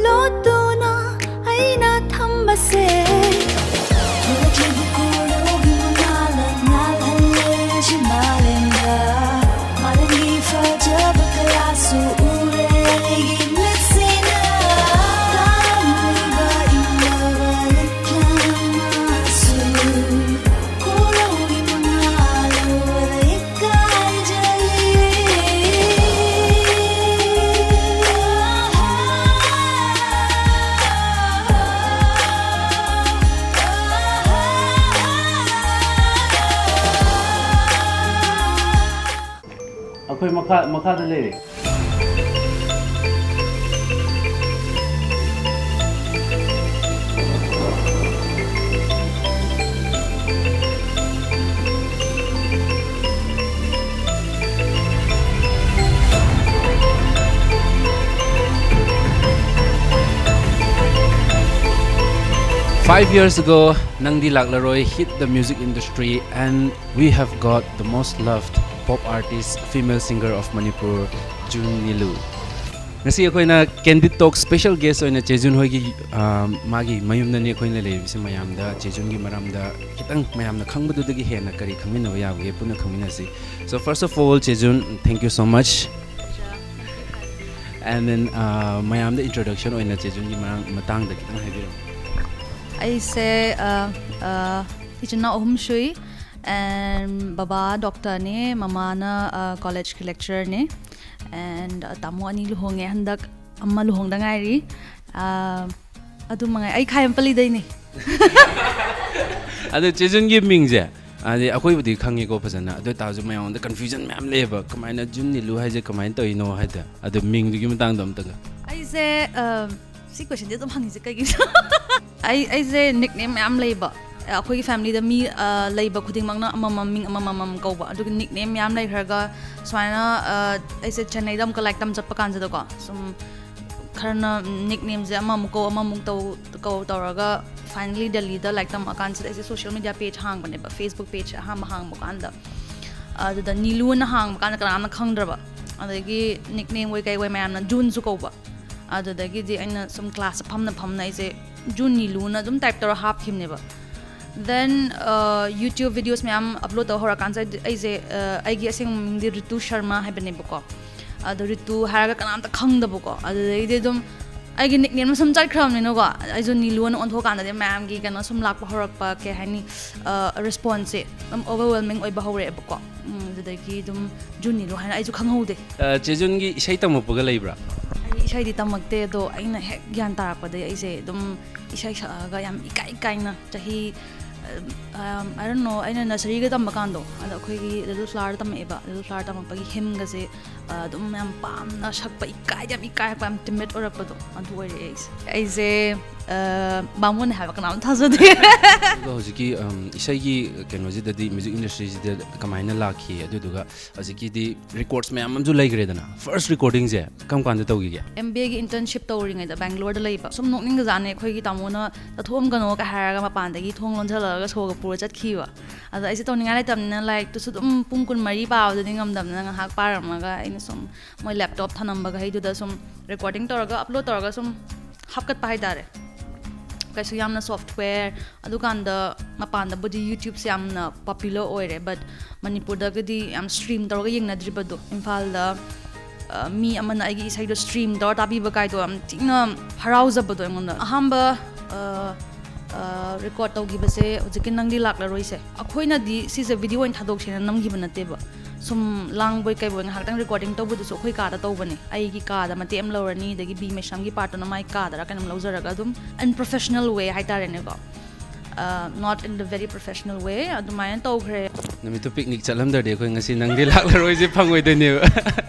ꯂꯣꯠꯇꯨꯅ ꯑꯩꯅ ꯊꯝꯕꯁꯦ ꯊꯣꯛꯂꯛꯂꯤꯕ ꯀꯣꯔꯧꯒꯤ ꯃꯉꯥꯜꯅ ꯉꯥꯜꯍꯜꯂꯦ ꯁꯤ ꯃꯥꯂꯦꯝꯗ꯫ ꯃꯥꯂꯦꯝꯒꯤ ꯐꯖꯕ ꯀꯌꯥꯁꯨ ꯎꯔꯦ ꯑꯩꯒꯤ ꯃꯤꯠꯁꯤꯅ꯫ ꯇꯥꯔꯝꯂꯤꯕ ꯏꯪꯂꯕ ꯂꯤꯛꯂꯝ ꯑꯃꯁꯨ ꯀꯣꯔꯧꯒꯤ ꯃꯉꯥꯜ ꯎꯕꯗ ꯏꯀꯥꯏꯖꯩ꯫ ꯑꯩꯈꯣꯏ ꯃꯈꯥ ꯃꯈꯥꯗ ꯂꯩꯔꯦ꯫ Five years ago, ꯅꯪꯗꯤ ꯂꯥꯛꯂꯔꯣꯏ hit the music industry, and we have got the most loved pop artist, female singer of Manipur, June Nilu. ꯉꯁꯤ ꯑꯩꯈꯣꯏꯅ Candid Talk special guest ꯑꯣꯏꯅ ꯆꯦꯖꯨꯟ ꯍꯣꯏꯒꯤ, ꯑ, ꯃꯥꯒꯤ ꯃꯌꯨꯝꯗꯅꯤ ꯑꯩꯈꯣꯏꯅ ꯂꯩꯔꯤꯕꯁꯦ꯫ ꯃꯌꯥꯝꯗ ꯆꯦꯖꯨꯟꯒꯤ ꯃꯔꯝꯗ ꯈꯤꯇꯪ ꯃꯌꯥꯝꯅ ꯈꯪꯕꯗꯨꯗꯒꯤ ꯍꯦꯟꯅ ꯀꯔꯤ ꯈꯪꯃꯤꯟꯅꯕ ꯌꯥꯕꯒꯦ ꯄꯨꯟꯅ ꯈꯪꯃꯤꯟꯅꯁꯤ꯫ So first of all, ꯆꯦꯖꯨꯟ, thank you so much. And then, uh, ꯃꯌꯥꯝꯗ introduction ꯑꯣꯏꯅ ꯆꯦꯖꯨꯟꯒꯤ ꯃꯔꯥꯡ-, ꯃꯇꯥꯡꯗ ꯈꯤꯇꯪ ꯍꯥꯏꯕꯤꯔꯝꯃꯨ꯫ ꯑꯩꯁꯦ, ꯑ, ꯑ, ꯏꯆꯤꯟ ꯏꯅꯥꯎ ꯑꯍꯨꯝ ꯁꯨꯏ, and ꯕꯕꯥ doctorꯅꯦ, ꯃꯃꯥꯅ, ꯑ, collegeꯀꯤ lecturerꯅꯦ, and, ꯑ, ꯇꯥꯃꯣ ꯑꯅꯤ ꯂꯨꯍꯣꯡꯉꯦ ꯍꯟꯗꯛ, ꯑꯃ ꯂꯨꯍꯣꯡꯗ ꯉꯥꯏꯔꯤ꯫ ꯑ, ꯑꯗꯨ ꯃꯉꯥꯏ꯫ ꯑꯩ ꯈꯥꯏꯌꯝ ꯄꯜꯂꯤꯗꯩꯅꯦ꯫ ꯑꯗꯣ ꯆꯦꯖꯨꯟꯒꯤ ꯃꯤꯡꯁꯦ, ꯍꯥꯏꯗꯤ ꯑꯩꯈꯣꯏꯕꯨꯗꯤ ꯈꯪꯉꯦꯀꯣ ꯐꯖꯅ, ꯑꯗꯨ ꯑꯣꯏꯇꯥꯔꯁꯨ ꯃꯌꯥꯝꯗ confusion ꯃꯌꯥꯝ ꯂꯩꯌꯦꯕ, ꯀꯃꯥꯏꯅ ꯖꯨꯟ ꯅꯤꯂꯨ ꯍꯥꯏꯁꯦ ꯀꯃꯥꯏꯅ ꯇꯧꯔꯤꯅꯣ ꯍꯥꯏꯗ, ꯑꯗꯣ ꯃꯤꯡꯗꯨꯒꯤ ꯃꯇꯥꯡꯗꯣ ꯑꯝꯇꯒ꯫ ꯑꯩꯁꯦ, ꯑ, ꯁꯤ questionꯗꯤ ꯑꯗꯨꯝ ꯍꯪꯉꯤꯁꯦ ꯀꯩꯒꯤꯅꯣ? ꯑꯩ, ꯑꯩꯁꯦ nickname ꯃꯌꯥꯝ ꯂꯩꯕ꯫ ꯑꯩꯈꯣꯏꯒꯤ familyꯗ ꯃꯤ, ꯑ, ꯂꯩꯕ ꯈꯨꯗꯤꯡꯃꯛꯅ ꯑꯃꯃꯝ, ꯃꯤꯡ ꯑꯃꯃꯝ ꯀꯧꯕ꯫ ꯑꯗꯨꯒꯤ nickname ꯃꯌꯥꯝ ꯂꯩꯈ꯭ꯔꯒ ꯁꯨꯃꯥꯏꯅ, ꯑ, ꯑꯩꯁꯦ ꯆꯦꯟꯅꯩꯗ ꯑꯃꯨꯛꯀ ꯂꯥꯏꯔꯤꯛ ꯇꯝ ꯆꯠꯄ ꯀꯥꯟꯁꯤꯗꯀꯣ, ꯁꯨꯝ ꯈꯔꯅ nicknameꯁꯦ ꯑꯃꯃꯨꯛ ꯀꯧ, ꯑꯃꯃꯨꯛ ꯇꯧ, ꯀꯧ ꯇꯧꯔꯒ finally ꯗꯦꯜꯂꯤꯗ ꯂꯥꯏꯔꯤꯛ ꯇꯝꯃꯛꯑꯀꯥꯟꯁꯤꯗ ꯑꯩꯁꯦ social media page ꯍꯥꯡꯕꯅꯦꯕ, Facebook page ꯑꯍꯥꯟꯕ ꯍꯥꯡꯕ ꯀꯥꯟꯗ꯫ ꯑꯗꯨꯗ ꯅꯤꯂꯨꯅ ꯍꯥꯡꯕ ꯀꯥꯟꯗ ꯀꯅꯥꯝꯅ ꯈꯪꯗ꯭ꯔꯕ꯫ ꯑꯗꯒꯤ nickname ꯑꯣꯏ ꯀꯩ ꯑꯣꯏ ꯃꯌꯥꯝꯅ ꯖꯨꯟꯁꯨ ꯀꯧꯕ꯫ ꯑꯗꯨꯗꯒꯤꯗꯤ ꯑꯩꯅ ꯁꯨꯝ classꯇ ꯐꯝꯅ ꯐꯝꯅ ꯑꯩꯁꯦ ꯖꯨꯟ ꯅꯤꯂꯨꯅ ꯑꯗꯨꯝ type ꯇꯧꯔ ꯍꯥꯞꯈꯤꯕꯅꯦꯕ꯫ Then, ꯑ, YouTube videos ꯃꯌꯥꯝ upload ꯇꯧ ꯍꯧꯔꯀꯥꯟꯁꯤꯗ ꯑꯩꯁꯦ, ꯑ, ꯑꯩꯒꯤ ꯑꯁꯦꯡꯕ ꯃꯤꯡꯗꯤ ꯔꯤꯇꯨ ꯁꯔꯃ ꯍꯥꯏꯕꯅꯦꯕꯀꯣ꯫ ꯑꯗꯣ ꯔꯤꯇꯨ ꯍꯥꯏꯔꯒ ꯀꯅꯥꯝꯇ ꯈꯪꯗꯕꯀꯣ꯫ ꯑꯗꯨꯗꯒꯤꯗꯤ ꯑꯗꯨꯝ ꯑꯩꯒꯤ nicknameꯅ ꯁꯨꯝ ꯆꯠꯈ꯭ꯔꯕꯅꯤꯅꯀꯣ, ꯑꯩꯁꯨ ꯅꯤꯂꯨꯅ ꯑꯣꯟꯊꯣꯛꯀꯥꯟꯗꯗꯤ ꯃꯌꯥꯝꯒꯤ ꯀꯩꯅꯣ ꯁꯨꯝ ꯂꯥꯛꯄ ꯍꯧꯔꯛꯄ, ꯀꯩ ꯍꯥꯏꯅꯤ, ꯑ, responseꯁꯦ ꯑꯗꯨꯝ overwhelming ꯑꯣꯏꯕ ꯍꯧꯔꯛꯑꯦꯕꯀꯣ꯫ ꯎꯝ, ꯑꯗꯨꯗꯒꯤ ꯑꯗꯨꯝ ꯖꯨꯟ ꯅꯤꯂꯨ ꯍꯥꯏꯅ ꯑꯩꯁꯨ ꯈꯪꯍꯧꯗꯦ꯫ ꯑ, ꯆꯦꯖꯨꯟꯒꯤ ꯏꯁꯩ ꯇꯝꯃꯛꯄꯒ ꯂꯩꯕ꯭ꯔꯥ? ꯑꯩ ꯏꯁꯩꯗꯤ ꯇꯝꯃꯛꯇꯦ, ꯑꯗꯣ ꯑꯩꯅ ꯍꯦꯛ ꯒ꯭ꯌꯥꯟ ꯇꯥꯔꯛꯄꯗꯒꯤ ꯑꯩꯁꯦ ꯑꯗꯨꯝ ꯏꯁꯩ ꯁꯛꯑꯒ ꯌꯥꯝ ꯏꯀꯥꯏ ꯏꯀꯥꯏꯅ ꯆꯍꯤ, ꯑ, um, I don't know, ꯑꯩꯅ nurseryꯒ ꯇꯝꯕ ꯀꯥꯟꯗꯣ, ꯑꯗꯣ ꯑꯩꯈꯣꯏꯒꯤ Little Flowerꯗ ꯇꯝꯃꯛꯑꯦꯕ꯫ Little Flower ꯇꯝꯃꯛꯄꯒꯤ hymnꯒꯁꯦ ꯑꯗꯨꯝ ꯌꯥꯝ ꯄꯥꯝꯅ ꯁꯛꯄ, ꯏꯀꯥꯏꯗꯤ ꯌꯥꯝ ꯏꯀꯥꯏꯔꯛꯄ, ꯌꯥꯝ ꯇꯤꯃꯤꯠ ꯑꯣꯏꯔꯛꯄꯗꯣ, ꯑꯗꯨ ꯑꯣꯏꯔꯛꯑꯦ ꯑꯩꯁꯦ꯫ ꯑꯩꯁꯦ ꯑ, ꯕꯥꯃꯣꯟꯅꯦ ꯍꯥꯏꯕ ꯀꯅꯥꯝ ꯊꯥꯖꯗꯦ꯫ ꯑꯗꯨꯒ ꯍꯧꯖꯤꯛꯀꯤ, ꯎꯝ, ꯏꯁꯩꯒꯤ ꯀꯩꯅꯣꯁꯤꯗꯗꯤ, ꯃ꯭ꯌꯨꯖꯤꯛ ꯏꯟꯗꯁꯇ꯭ꯔꯤꯁꯤꯗ ꯀꯃꯥꯏꯅ ꯂꯥꯛꯈꯤ? ꯑꯗꯨꯗꯨꯒ ꯍꯧꯖꯤꯛꯀꯤꯗꯤ ꯔꯦꯀꯣꯔꯗꯁ ꯃꯌꯥꯝ ꯑꯃꯁꯨ ꯂꯩꯈ꯭ꯔꯦꯗꯅ, ꯐꯥꯔꯁ ꯔꯦꯀꯣꯔꯗꯤꯡꯁꯦ ꯀꯔꯝ ꯀꯥꯟꯗ ꯇꯧꯈꯤꯒꯦ? ꯑꯦꯝ ꯕꯤ ꯑꯦꯒꯤ ꯏꯟꯇꯔꯟꯁꯤꯞ ꯇꯧꯔꯤꯉꯩꯗ ꯕꯦꯡꯒ꯭ꯂꯣꯔꯗ ꯂꯩꯕ꯫ ꯁꯨꯝ ꯅꯣꯛꯅꯤꯡꯖꯥꯠꯅꯤ, ꯑꯩꯈꯣꯏꯒꯤ ꯇꯥꯃꯣꯅ "ꯆꯠꯊꯣꯛꯑꯝꯒꯅꯣ" ꯀ ꯍꯥꯏꯔꯒ ꯃꯄꯥꯟꯗꯒꯤ ꯊꯣꯡ ꯂꯣꯟꯁꯤꯜꯂꯒ ꯁꯣꯒ ꯄꯨꯔ ꯆꯠꯈꯤꯕ꯫ ꯑꯗꯣ ꯑꯩꯁꯦ ꯇꯧꯅꯤꯡꯉꯥꯏ ꯂꯩꯇꯕꯅꯤꯅ, ꯂꯥꯏꯔꯤꯛꯇꯨꯁꯨ ꯑꯗꯨꯝ ꯄꯨꯡ ꯀꯨꯟꯃꯔꯤ ꯄꯥꯕꯗꯨꯗꯤ ꯉꯝꯗꯕꯅꯤꯅ, ꯉꯥꯏꯍꯥꯛ ꯄꯥꯔꯝꯃꯒ ꯑꯩꯅ ꯁꯨꯝ ꯃꯣꯏ ꯂꯦꯞꯇꯣꯞ ꯊꯅꯝꯕꯈꯩꯗꯨꯗ ꯁꯨꯝ ꯔꯦꯀꯣꯔꯗꯤꯡ ꯇꯧꯔꯒ ꯑꯞꯂꯣꯗ ꯇꯧꯔꯒ ꯁꯨꯝ ꯍꯥꯞꯀꯠꯄ ꯍꯥꯏꯇꯥꯔꯦ꯫ ꯀꯩꯁꯨ ꯌꯥꯝꯅ ꯁꯣꯐꯋꯦꯌꯔ, ꯑꯗꯨꯀꯥꯟꯗ ꯃꯄꯥꯟꯗꯕꯨꯗꯤ YouTubeꯁꯦ ꯌꯥꯝꯅ ꯄꯣꯄꯨꯂꯔ ꯑꯣꯏꯔꯦ, ꯕꯠ ꯃꯅꯤꯄꯨꯔꯗꯒꯗꯤ ꯌꯥꯝ ꯁ꯭ꯇ꯭ꯔꯤꯝ ꯇꯧꯔꯒ ꯌꯦꯡꯅꯗ꯭ꯔꯤꯕꯗꯣ꯫ ꯏꯝꯐꯥꯜꯗ, ꯑ, ꯃꯤ ꯑꯃꯅ ꯑꯩꯒꯤ ꯏꯁꯩꯗꯣ ꯁ꯭ꯇ꯭ꯔꯤꯝ ꯇꯧꯔ ꯇꯥꯕꯤꯕ ꯀꯥꯏꯗꯣ ꯌꯥꯝ ꯊꯤꯅ ꯍꯔꯥꯎꯖꯕꯗꯣ ꯑꯩꯉꯣꯟꯗ꯫ ꯑꯍꯥꯟꯕ, ꯑ, ꯑ, ꯔꯦꯀꯣꯔꯗ ꯇꯧꯈꯤꯕꯁꯦ ꯍꯧꯖꯤꯛꯀꯤ "ꯅꯪꯗꯤ ꯂꯥꯛꯂꯔꯣꯏꯁꯦ", ꯑꯩꯈꯣꯏꯅꯗꯤ ꯁꯤꯁꯦ ꯚꯤꯗꯤꯑꯣ ꯑꯣꯏꯅ ꯊꯥꯗꯣꯛꯁꯦꯅ ꯅꯝꯈꯤꯕ ꯅꯠꯇꯦꯕ꯫ ꯁꯨꯝ ꯂꯥꯡꯕꯣꯏ ꯀꯩꯕꯣꯏ ꯉꯥꯏꯍꯥꯛꯇꯪ ꯔꯦꯀꯣꯔꯗꯤꯡ ꯇꯧꯕꯗꯨꯁꯨ ꯑꯩꯈꯣꯏ ꯀꯥꯗ ꯇꯧꯕꯅꯦ꯫ ꯑꯩꯒꯤ ꯀꯥꯗ ꯃꯇꯦꯛ ꯑꯃ ꯂꯧꯔꯅꯤ, ꯑꯗꯒꯤ ꯕꯤ ꯃꯩꯁꯥꯝꯒꯤ ꯄꯥꯔꯠꯇꯨꯅ ꯃꯥꯏ ꯀꯥꯗꯔ ꯀꯩꯅꯣꯝ ꯂꯧꯖꯔꯒ, ꯑꯗꯨꯝ unprofessional way ꯍꯥꯏꯇꯥꯔꯦꯅꯦꯀꯣ꯫ ꯑ, not in the very professional way, ꯑꯗꯨꯃꯥꯏꯅ ꯇꯧꯈ꯭ꯔꯦ꯫ ꯅꯨꯃꯤꯠꯇꯨ ꯄꯤꯛꯅꯤꯛ ꯆꯠꯂꯝꯗ꯭ꯔꯗꯤ ꯑꯩꯈꯣꯏ ꯉꯁꯤ "ꯅꯪꯗꯤ ꯂꯥꯛꯂꯔꯣꯏꯁꯦ" ꯐꯪꯉꯣꯏꯗꯣꯏꯅꯦꯕ꯫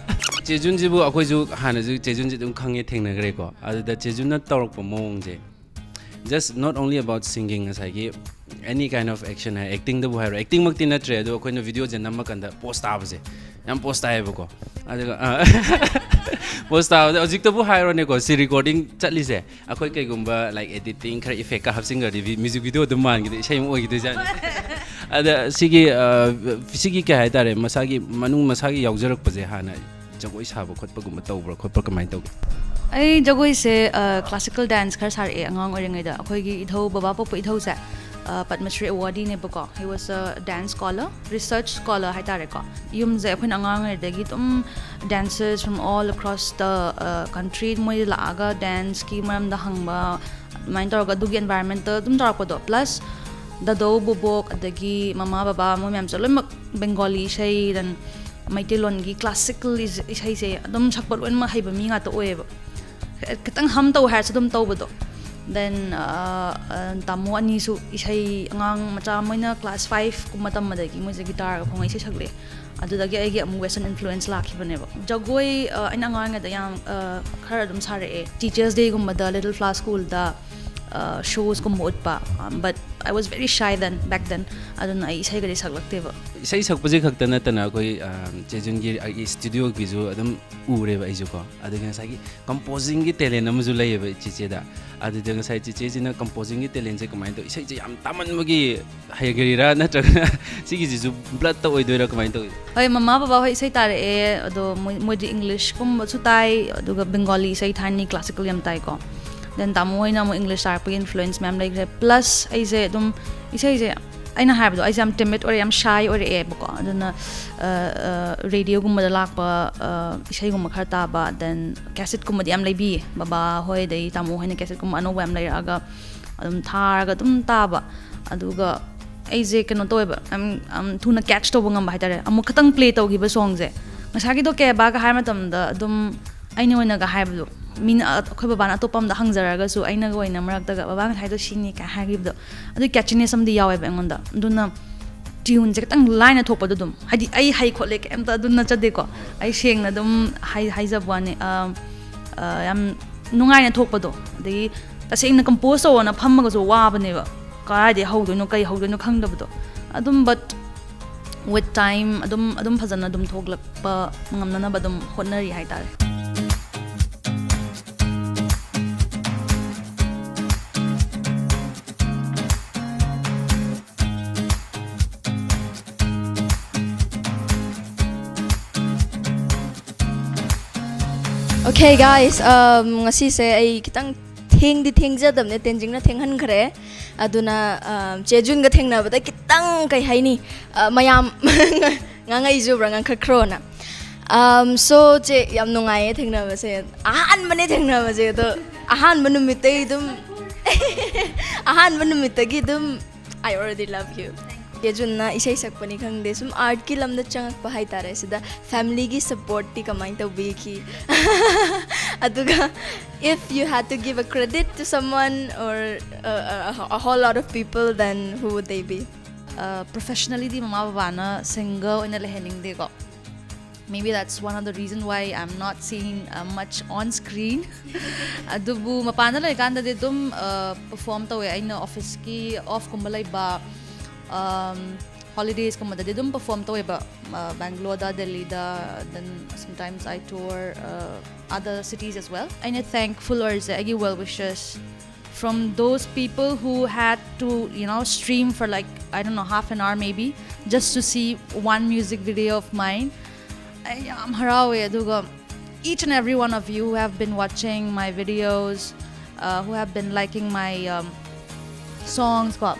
ꯆꯦꯖꯨꯟꯁꯤꯕꯨ ꯑꯩꯈꯣꯏꯁꯨ ꯍꯥꯟꯅꯁꯨ ꯆꯦꯖꯨꯟꯁꯤ ꯑꯗꯨꯝ ꯈꯪꯉꯦ, ꯊꯦꯡꯅꯈ꯭ꯔꯦꯀꯣ꯫ ꯑꯗꯨꯗ ꯆꯦꯖꯨꯟꯅ ꯇꯧꯔꯛꯄ ꯃꯑꯣꯡꯁꯦ, just not only about singing, ꯉꯁꯥꯏꯒꯤ any kind of action ꯍꯥꯏ, ꯑꯦꯛꯇꯤꯡꯗꯕꯨ ꯍꯥꯏꯔꯣ, ꯑꯦꯛꯇꯤꯡꯃꯛꯇꯤ ꯅꯠꯇ꯭ꯔꯦ, ꯑꯗꯣ ꯑꯩꯈꯣꯏꯅ ꯚꯤꯗꯤꯑꯣꯁꯦ ꯅꯝꯃꯀꯥꯟꯗ ꯄꯣꯁ ꯇꯥꯕꯁꯦ, ꯌꯥꯝ ꯄꯣꯁ ꯇꯥꯏꯌꯦꯕꯀꯣ꯫ ꯑꯗꯨꯒ, ꯑ, ꯄꯣꯁ ꯇꯥꯕꯗ ꯍꯧꯖꯤꯛꯇꯕꯨ ꯍꯥꯏꯔꯣꯅꯦꯀꯣ, ꯁꯤ ꯔꯦꯀꯣꯔꯗꯤꯡ ꯆꯠꯂꯤꯁꯦ, ꯑꯩꯈꯣꯏ ꯀꯩꯒꯨꯝꯕ, like, editing ꯈꯔ effect ꯀ ꯍꯥꯞꯆꯤꯟꯈ꯭ꯔꯗꯤ ꯚꯤ-, ꯃ꯭ꯌꯨꯖꯤꯛ ꯚꯤꯗꯤꯑꯣ ꯑꯗꯨꯝ ꯃꯥꯟꯈꯤꯗꯦ, ꯏꯁꯩ ꯑꯃ ꯑꯣꯏꯈꯤꯗꯣꯏꯖꯥꯠꯅꯤ꯫ ꯑꯗ ꯁꯤꯒꯤ, ꯑ, ꯁꯤꯒꯤ ꯀꯩ ꯍꯥꯏꯇꯥꯔꯦ, ꯃꯁꯥꯒꯤ ꯃꯅꯨꯡ ꯃꯁꯥꯒꯤ ꯌꯥꯎꯖꯔꯛꯄꯁꯦ ꯍꯥꯟꯅ ꯖꯒꯣꯏ ꯁꯥꯕ ꯈꯣꯠꯄꯒꯨꯝꯕ ꯇꯧꯕ꯭ꯔꯥ ꯈꯣꯠꯄ꯭ꯔꯥ, ꯀꯃꯥꯏꯅ ꯇꯧꯒꯦ? ꯑꯩ ꯖꯒꯣꯏꯁꯦ, ꯑ, classical dance ꯈꯔ ꯁꯥꯔꯛꯑꯦ ꯑꯉꯥꯡ ꯑꯣꯏꯔꯤꯉꯩꯗ꯫ ꯑꯩꯈꯣꯏꯒꯤ ꯏꯙꯧ, ꯕꯕꯥ ꯄꯣꯛꯄ ꯏꯙꯧꯁꯦ, ꯑ, Padma Shri awardee ꯅꯦꯕꯀꯣ꯫ He was a dance scholar, research scholar ꯍꯥꯏꯇꯥꯔꯦꯀꯣ꯫ ꯌꯨꯝꯁꯦ ꯑꯩꯈꯣꯏꯅ ꯑꯉꯥꯡ ꯑꯣꯏꯔꯤꯉꯩꯗꯒꯤ ꯑꯗꯨꯝ dancers from all across the, ꯑ, country ꯃꯣꯏ ꯂꯥꯛꯑꯒ dance ꯀꯤ ꯃꯔꯝꯗ ꯍꯪꯕ, ꯑꯗꯨꯃꯥꯏꯅ ꯇꯧꯔꯒ ꯑꯗꯨꯒꯤ environment ꯇ ꯑꯗꯨꯝ ꯆꯥꯎꯔꯛꯄꯗꯣ꯫ Plus ꯗꯥꯗꯧ, ꯕꯣꯕꯣꯛ, ꯑꯗꯒꯤ ꯃꯃꯥ, ꯕꯕꯥ, ꯃꯣꯏ ꯃꯌꯥꯝꯁꯦ ꯂꯣꯏꯅꯃꯛ ꯕꯦꯡꯒꯣꯂꯤ ꯏꯁꯩ, then ꯃꯩꯇꯩꯂꯣꯟꯒꯤ classical ꯏꯁ-, ꯏꯁꯩꯁꯦ ꯑꯗꯨꯝ ꯁꯛꯄ ꯂꯣꯏꯅꯃꯛ ꯍꯩꯕ ꯃꯤ ꯉꯥꯛꯇ ꯑꯣꯏꯌꯦꯕ꯫ ꯈꯤꯇꯪ hum ꯇꯧ ꯍꯥꯏꯔꯁꯨ ꯑꯗꯨꯝ ꯇꯧꯕꯗꯣ꯫ Then ꯇꯥꯃꯣ ꯑꯅꯤꯁꯨ ꯏꯁꯩ, ꯑꯉꯥꯡ ꯃꯆꯥ, ꯃꯣꯏꯅ class five ꯀꯨꯝꯕ ꯇꯝꯕꯗꯒꯤ ꯃꯣꯏꯁꯦ ꯒꯤꯇꯥꯔꯒ ꯈꯣꯡꯉꯩ ꯏꯁꯩ ꯁꯛꯂꯛꯑꯦ꯫ ꯑꯗꯨꯗꯒꯤ ꯑꯩꯒꯤ ꯑꯃꯨꯛ western influence ꯂꯥꯛꯈꯤꯕꯅꯦꯕ꯫ ꯖꯒꯣꯏ ꯑ, ꯑꯩꯅ ꯑꯉꯥꯡ ꯑꯣꯏꯔꯤꯉꯩꯗ ꯌꯥꯝ ꯑ, ꯈꯔ ꯑꯗꯨꯝ ꯁꯥꯔꯛꯑꯦ꯫ Teachers' Day ꯒꯨꯝꯕꯗ, Little Flower School ꯗ ꯁꯣꯁꯀꯨꯝꯕ ꯎꯠꯄ꯫ But I was very shy then, back then. ꯑꯗꯨꯅ ꯑꯩ ꯏꯁꯩꯒꯗꯤ ꯁꯛꯂꯛꯇꯦꯕ꯫ ꯏꯁꯩ ꯁꯛꯄꯁꯦ ꯈꯛꯇ ꯅꯠꯇꯅ ꯑꯩꯈꯣꯏ ꯑ, ꯆꯦ ꯖꯨꯟꯒꯤ ꯑꯩꯒꯤ ꯁ꯭ꯇꯨꯗꯤꯑꯣꯒꯤꯁꯨ ꯑꯗꯨꯝ ꯎꯔꯦꯕ ꯑꯩꯁꯨꯀꯣ꯫ ꯑꯗꯨꯒ ꯉꯁꯥꯏꯒꯤ ꯀꯝꯄꯣꯖꯤꯡꯒꯤ ꯇꯦꯂꯦꯟ ꯑꯃꯁꯨ ꯂꯩꯌꯦꯕ ꯏꯆꯦꯆꯦꯗ꯫ ꯑꯗꯨꯗ ꯉꯁꯥꯏ ꯆꯦꯆꯦꯁꯤꯅ ꯀꯝꯄꯣꯖꯤꯡꯒꯤ ꯇꯦꯂꯦꯟꯁꯦ ꯀꯃꯥꯏꯅ ꯇꯧ, ꯏꯁꯩꯁꯦ ꯌꯥꯝ ꯇꯥꯃꯟꯕꯒꯤ ꯍꯩꯈ꯭ꯔꯤꯔꯥ, ꯅꯠꯇ꯭ꯔꯒꯅ ꯁꯤꯒꯤꯁꯤꯁꯨ ꯕ꯭ꯂꯠꯇ ꯑꯣꯏꯗꯣꯏꯔꯥ, ꯀꯃꯥꯏꯅ ꯇꯧꯏ? ꯍꯣꯏ, ꯃꯃꯥ ꯕꯕꯥ ꯍꯣꯏ ꯏꯁꯩ ꯇꯥꯔꯛꯑꯦ꯫ ꯑꯗꯣ ꯃꯣꯏ, ꯃꯣꯏꯗꯤ ꯏꯪꯂꯤꯁꯀꯨꯝꯕꯁꯨ ꯇꯥꯏ, ꯑꯗꯨꯒ ꯕꯦꯡꯒꯣꯂꯤ ꯏꯁꯩ, ꯊꯥꯏꯅꯒꯤ classical ꯌꯥꯝ ꯇꯥꯏꯀꯣ꯫ Then ꯇꯥꯃꯣ ꯍꯣꯏꯅ ꯑꯃꯨꯛ ꯏꯪꯂꯤꯁ ꯇꯥꯔꯛꯄꯒꯤ influence ꯃꯌꯥꯝ ꯂꯩꯈ꯭ꯔꯦ꯫ Plus ꯑꯩꯁꯦ ꯑꯗꯨꯝ ꯏꯁꯩꯁꯦ, ꯑꯩꯅ ꯍꯥꯏꯕꯗꯣ, ꯑꯩꯁꯦ ꯌꯥꯝ ꯇꯤꯃꯤꯠ ꯑꯣꯏꯔꯦ, ꯌꯥꯝ ꯁꯥꯏ ꯑꯣꯏꯔꯛꯑꯦꯕꯀꯣ꯫ ꯑꯗꯨꯅ ꯔꯦꯗꯤꯑꯣꯒꯨꯝꯕꯗ ꯂꯥꯛꯄ ꯑ, ꯏꯁꯩꯒꯨꯝꯕ ꯈꯔ ꯇꯥꯕ, then ꯀꯦꯁꯦꯠꯀꯨꯝꯕꯗꯤ ꯌꯥꯝ ꯂꯩꯕꯤꯌꯦ ꯕꯕꯥ ꯍꯣꯏ, ꯑꯗꯩ ꯇꯥꯃꯣ ꯍꯣꯏꯅ ꯀꯦꯁꯦꯠꯀꯨꯝꯕ ꯑꯅꯧꯕ ꯌꯥꯝ ꯂꯩꯔꯛꯑꯒ ꯑꯗꯨꯝ ꯊꯥꯔꯒ ꯑꯗꯨꯝ ꯇꯥꯕ꯫ ꯑꯗꯨꯒ ꯑꯩꯁꯦ ꯀꯩꯅꯣ ꯇꯧꯋꯦꯕ, ꯌꯥꯝ, ꯌꯥꯝ ꯊꯨꯅ ꯀꯦꯠꯆ ꯇꯧꯕ ꯉꯝꯕ ꯍꯥꯏꯇꯥꯔꯦ꯫ ꯑꯃꯨꯛ ꯈꯛꯇꯪ ꯄ꯭ꯂꯦ ꯇꯧꯈꯤꯕ ꯁꯣꯡꯁꯦ, ꯉꯁꯥꯏꯒꯤꯗꯣ ꯀꯩ ꯍꯥꯏꯕꯒ ꯍꯥꯏ ꯃꯇꯝꯗ, ꯑꯗꯨꯝ ꯑꯩꯅ ꯑꯣꯏꯅꯒ ꯍꯥꯏꯕꯗꯣ, ꯃꯤꯅ, ꯑꯩꯈꯣꯏ ꯕꯕꯥꯅ ꯑꯇꯣꯞꯄ ꯑꯝꯗ ꯍꯪꯖꯔꯒꯁꯨ ꯑꯩꯅꯒ ꯑꯣꯏꯅ ꯃꯔꯛꯇꯒ "ꯕꯕꯥ, ꯉꯁꯥꯏꯗꯣ ꯁꯤꯅꯤ" ꯀꯥꯏ ꯍꯥꯏꯈꯤꯕꯗꯣ, ꯑꯗꯨꯒꯤ ꯀꯦꯠꯆꯤꯅꯦꯁ ꯑꯃꯗꯤ ꯌꯥꯎꯋꯦꯕ ꯑꯩꯉꯣꯟꯗ꯫ ꯑꯗꯨꯅ ꯇ꯭ꯌꯨꯟꯁꯦ ꯈꯤꯇꯪ ꯂꯥꯏꯅ ꯊꯣꯛꯄꯗꯣ ꯑꯗꯨꯝ, ꯍꯥꯏꯗꯤ ꯑꯩ ꯍꯩ ꯈꯣꯠꯂꯦ ꯀꯩꯝꯇ ꯑꯗꯨ ꯅꯠꯆꯗꯦꯀꯣ, ꯑꯩ ꯁꯦꯡꯅ ꯑꯗꯨꯝ ꯍꯥꯏ-, ꯍꯥꯏꯖꯕ ꯋꯥꯅꯤ꯫ ꯑ, ꯑ, ꯌꯥꯝ ꯅꯨꯡꯉꯥꯏꯅ ꯊꯣꯛꯄꯗꯣ, ꯑꯗꯒꯤ ꯇꯁꯦꯡꯅ ꯀꯝꯄꯣꯖ ꯇꯧꯑꯣꯅ ꯐꯝꯃꯒꯁꯨ ꯋꯥꯕꯅꯦꯕ, ꯀꯗꯥꯏꯗꯒꯤ ꯍꯧꯗꯣꯏꯅꯣ, ꯀꯩ ꯍꯧꯗꯣꯏꯅꯣ ꯈꯪꯗꯕꯗꯣ꯫ ꯑꯗꯨꯝ, but with time ꯑꯗꯨꯝ, ꯑꯗꯨꯝ ꯐꯖꯅ ꯑꯗꯨꯝ ꯊꯣꯛꯂꯛꯄ ꯉꯝꯅꯅꯕ ꯑꯗꯨꯝ ꯍꯣꯠꯅꯔꯤ ꯍꯥꯏꯇꯥꯔꯦ꯫ Okay, guys, um, ꯉꯁꯤꯁꯦ ꯑꯩ ꯈꯤꯇꯪ ꯊꯦꯡꯗꯤ ꯊꯦꯡꯖꯗꯕꯅꯦ, ꯇꯦꯟꯖꯤꯡꯅ ꯊꯦꯡꯍꯟꯈ꯭ꯔꯦ꯫ ꯑꯗꯨꯅ, um, ꯆꯦ ꯖꯨꯟꯒ ꯊꯦꯡꯅꯕꯗ ꯈꯤꯇꯪ, ꯀꯩ ꯍꯥꯏꯅꯤ, uh, ꯃꯌꯥꯝ ꯉꯥꯡꯉꯛꯏꯁꯨ ꯎꯕ꯭ꯔꯥ, ꯉꯥꯡꯈꯠꯈ꯭ꯔꯣꯅ꯫ Um, so, ꯆꯦ, ꯌꯥꯝ ꯅꯨꯡꯉꯥꯏꯌꯦ ꯊꯦꯡꯅꯕꯁꯦ꯫ ꯑꯍꯥꯟꯕꯅꯦ ꯊꯦꯡꯅꯕꯁꯦ, ꯑꯗꯣ ꯑꯍꯥꯟꯕ ꯅꯨꯃꯤꯠꯇꯩ ꯑꯗꯨꯝ ꯑꯍꯥꯟꯕ ꯅꯨꯃꯤꯠꯇꯒꯤ ꯑꯗꯨꯝ "I already love you." ꯆꯦ ꯖꯨꯟꯅ ꯏꯁꯩ ꯁꯛꯄꯅꯤ ꯈꯪꯗꯦ, ꯁꯨꯝ ꯑꯥꯔꯠꯀꯤ ꯂꯝꯗ ꯆꯪꯉꯛꯄ ꯍꯥꯏꯇꯥꯔꯦ꯫ ꯁꯤꯗ ꯐꯦꯃꯤꯂꯤꯒꯤ ꯁꯞꯄꯣꯔꯠꯇꯤ ꯀꯃꯥꯏꯅ ꯇꯧꯕꯤꯈꯤ? ꯑꯗꯨꯒ, if you had to give a credit to someone or uh, a, a whole lot of people, then who would they be? ꯄ꯭ꯔꯣꯐꯦꯁꯅꯦꯜꯂꯤꯗꯤ ꯃꯃꯥ ꯕꯕꯥꯅ ꯁꯤꯡꯒꯔ ꯑꯣꯏꯅ ꯂꯩꯍꯟꯅꯤꯡꯗꯦꯀꯣ. Maybe that's one of the reason why I'm not seeing uh, much on screen. ꯑꯗꯨꯕꯨ ꯃꯄꯥꯟꯗ ꯂꯩꯔꯀꯥꯟꯗꯗꯤ ꯑꯗꯨꯝ ꯄꯔꯐꯣꯝ ꯇꯧꯋꯦ ꯑꯩꯅ ꯑꯣꯐꯤꯁꯀꯤ ꯑꯣꯐꯀꯨꯝꯕ ꯂꯩꯕ, ꯍꯣꯂꯤꯗꯦꯁꯀꯨꯝꯕꯗꯗꯤ ꯑꯗꯨꯝ ꯄꯔꯐꯣꯝ ꯇꯧꯋꯦꯕ, ꯕꯦꯡꯒ꯭ꯂꯣꯔꯗ, ꯗꯦꯜꯂꯤꯗ, then sometimes I tour uh, other cities as well. ꯑꯩꯅ ꯊꯦꯡꯛꯐꯨꯜ ꯑꯣꯏꯔꯤꯁꯦ ꯑꯩꯒꯤ well ꯋꯤꯁꯔꯁ, from those people who had to, you know, stream for like, I don't know, half an hour maybe, just to see one music video of mine. ꯑꯩ ꯌꯥꯝ ꯍꯔꯥꯎꯋꯦ. ꯑꯗꯨꯒ each and every one of you who have been watching my videos, uh, who have been liking my um, songs, ꯀꯣ,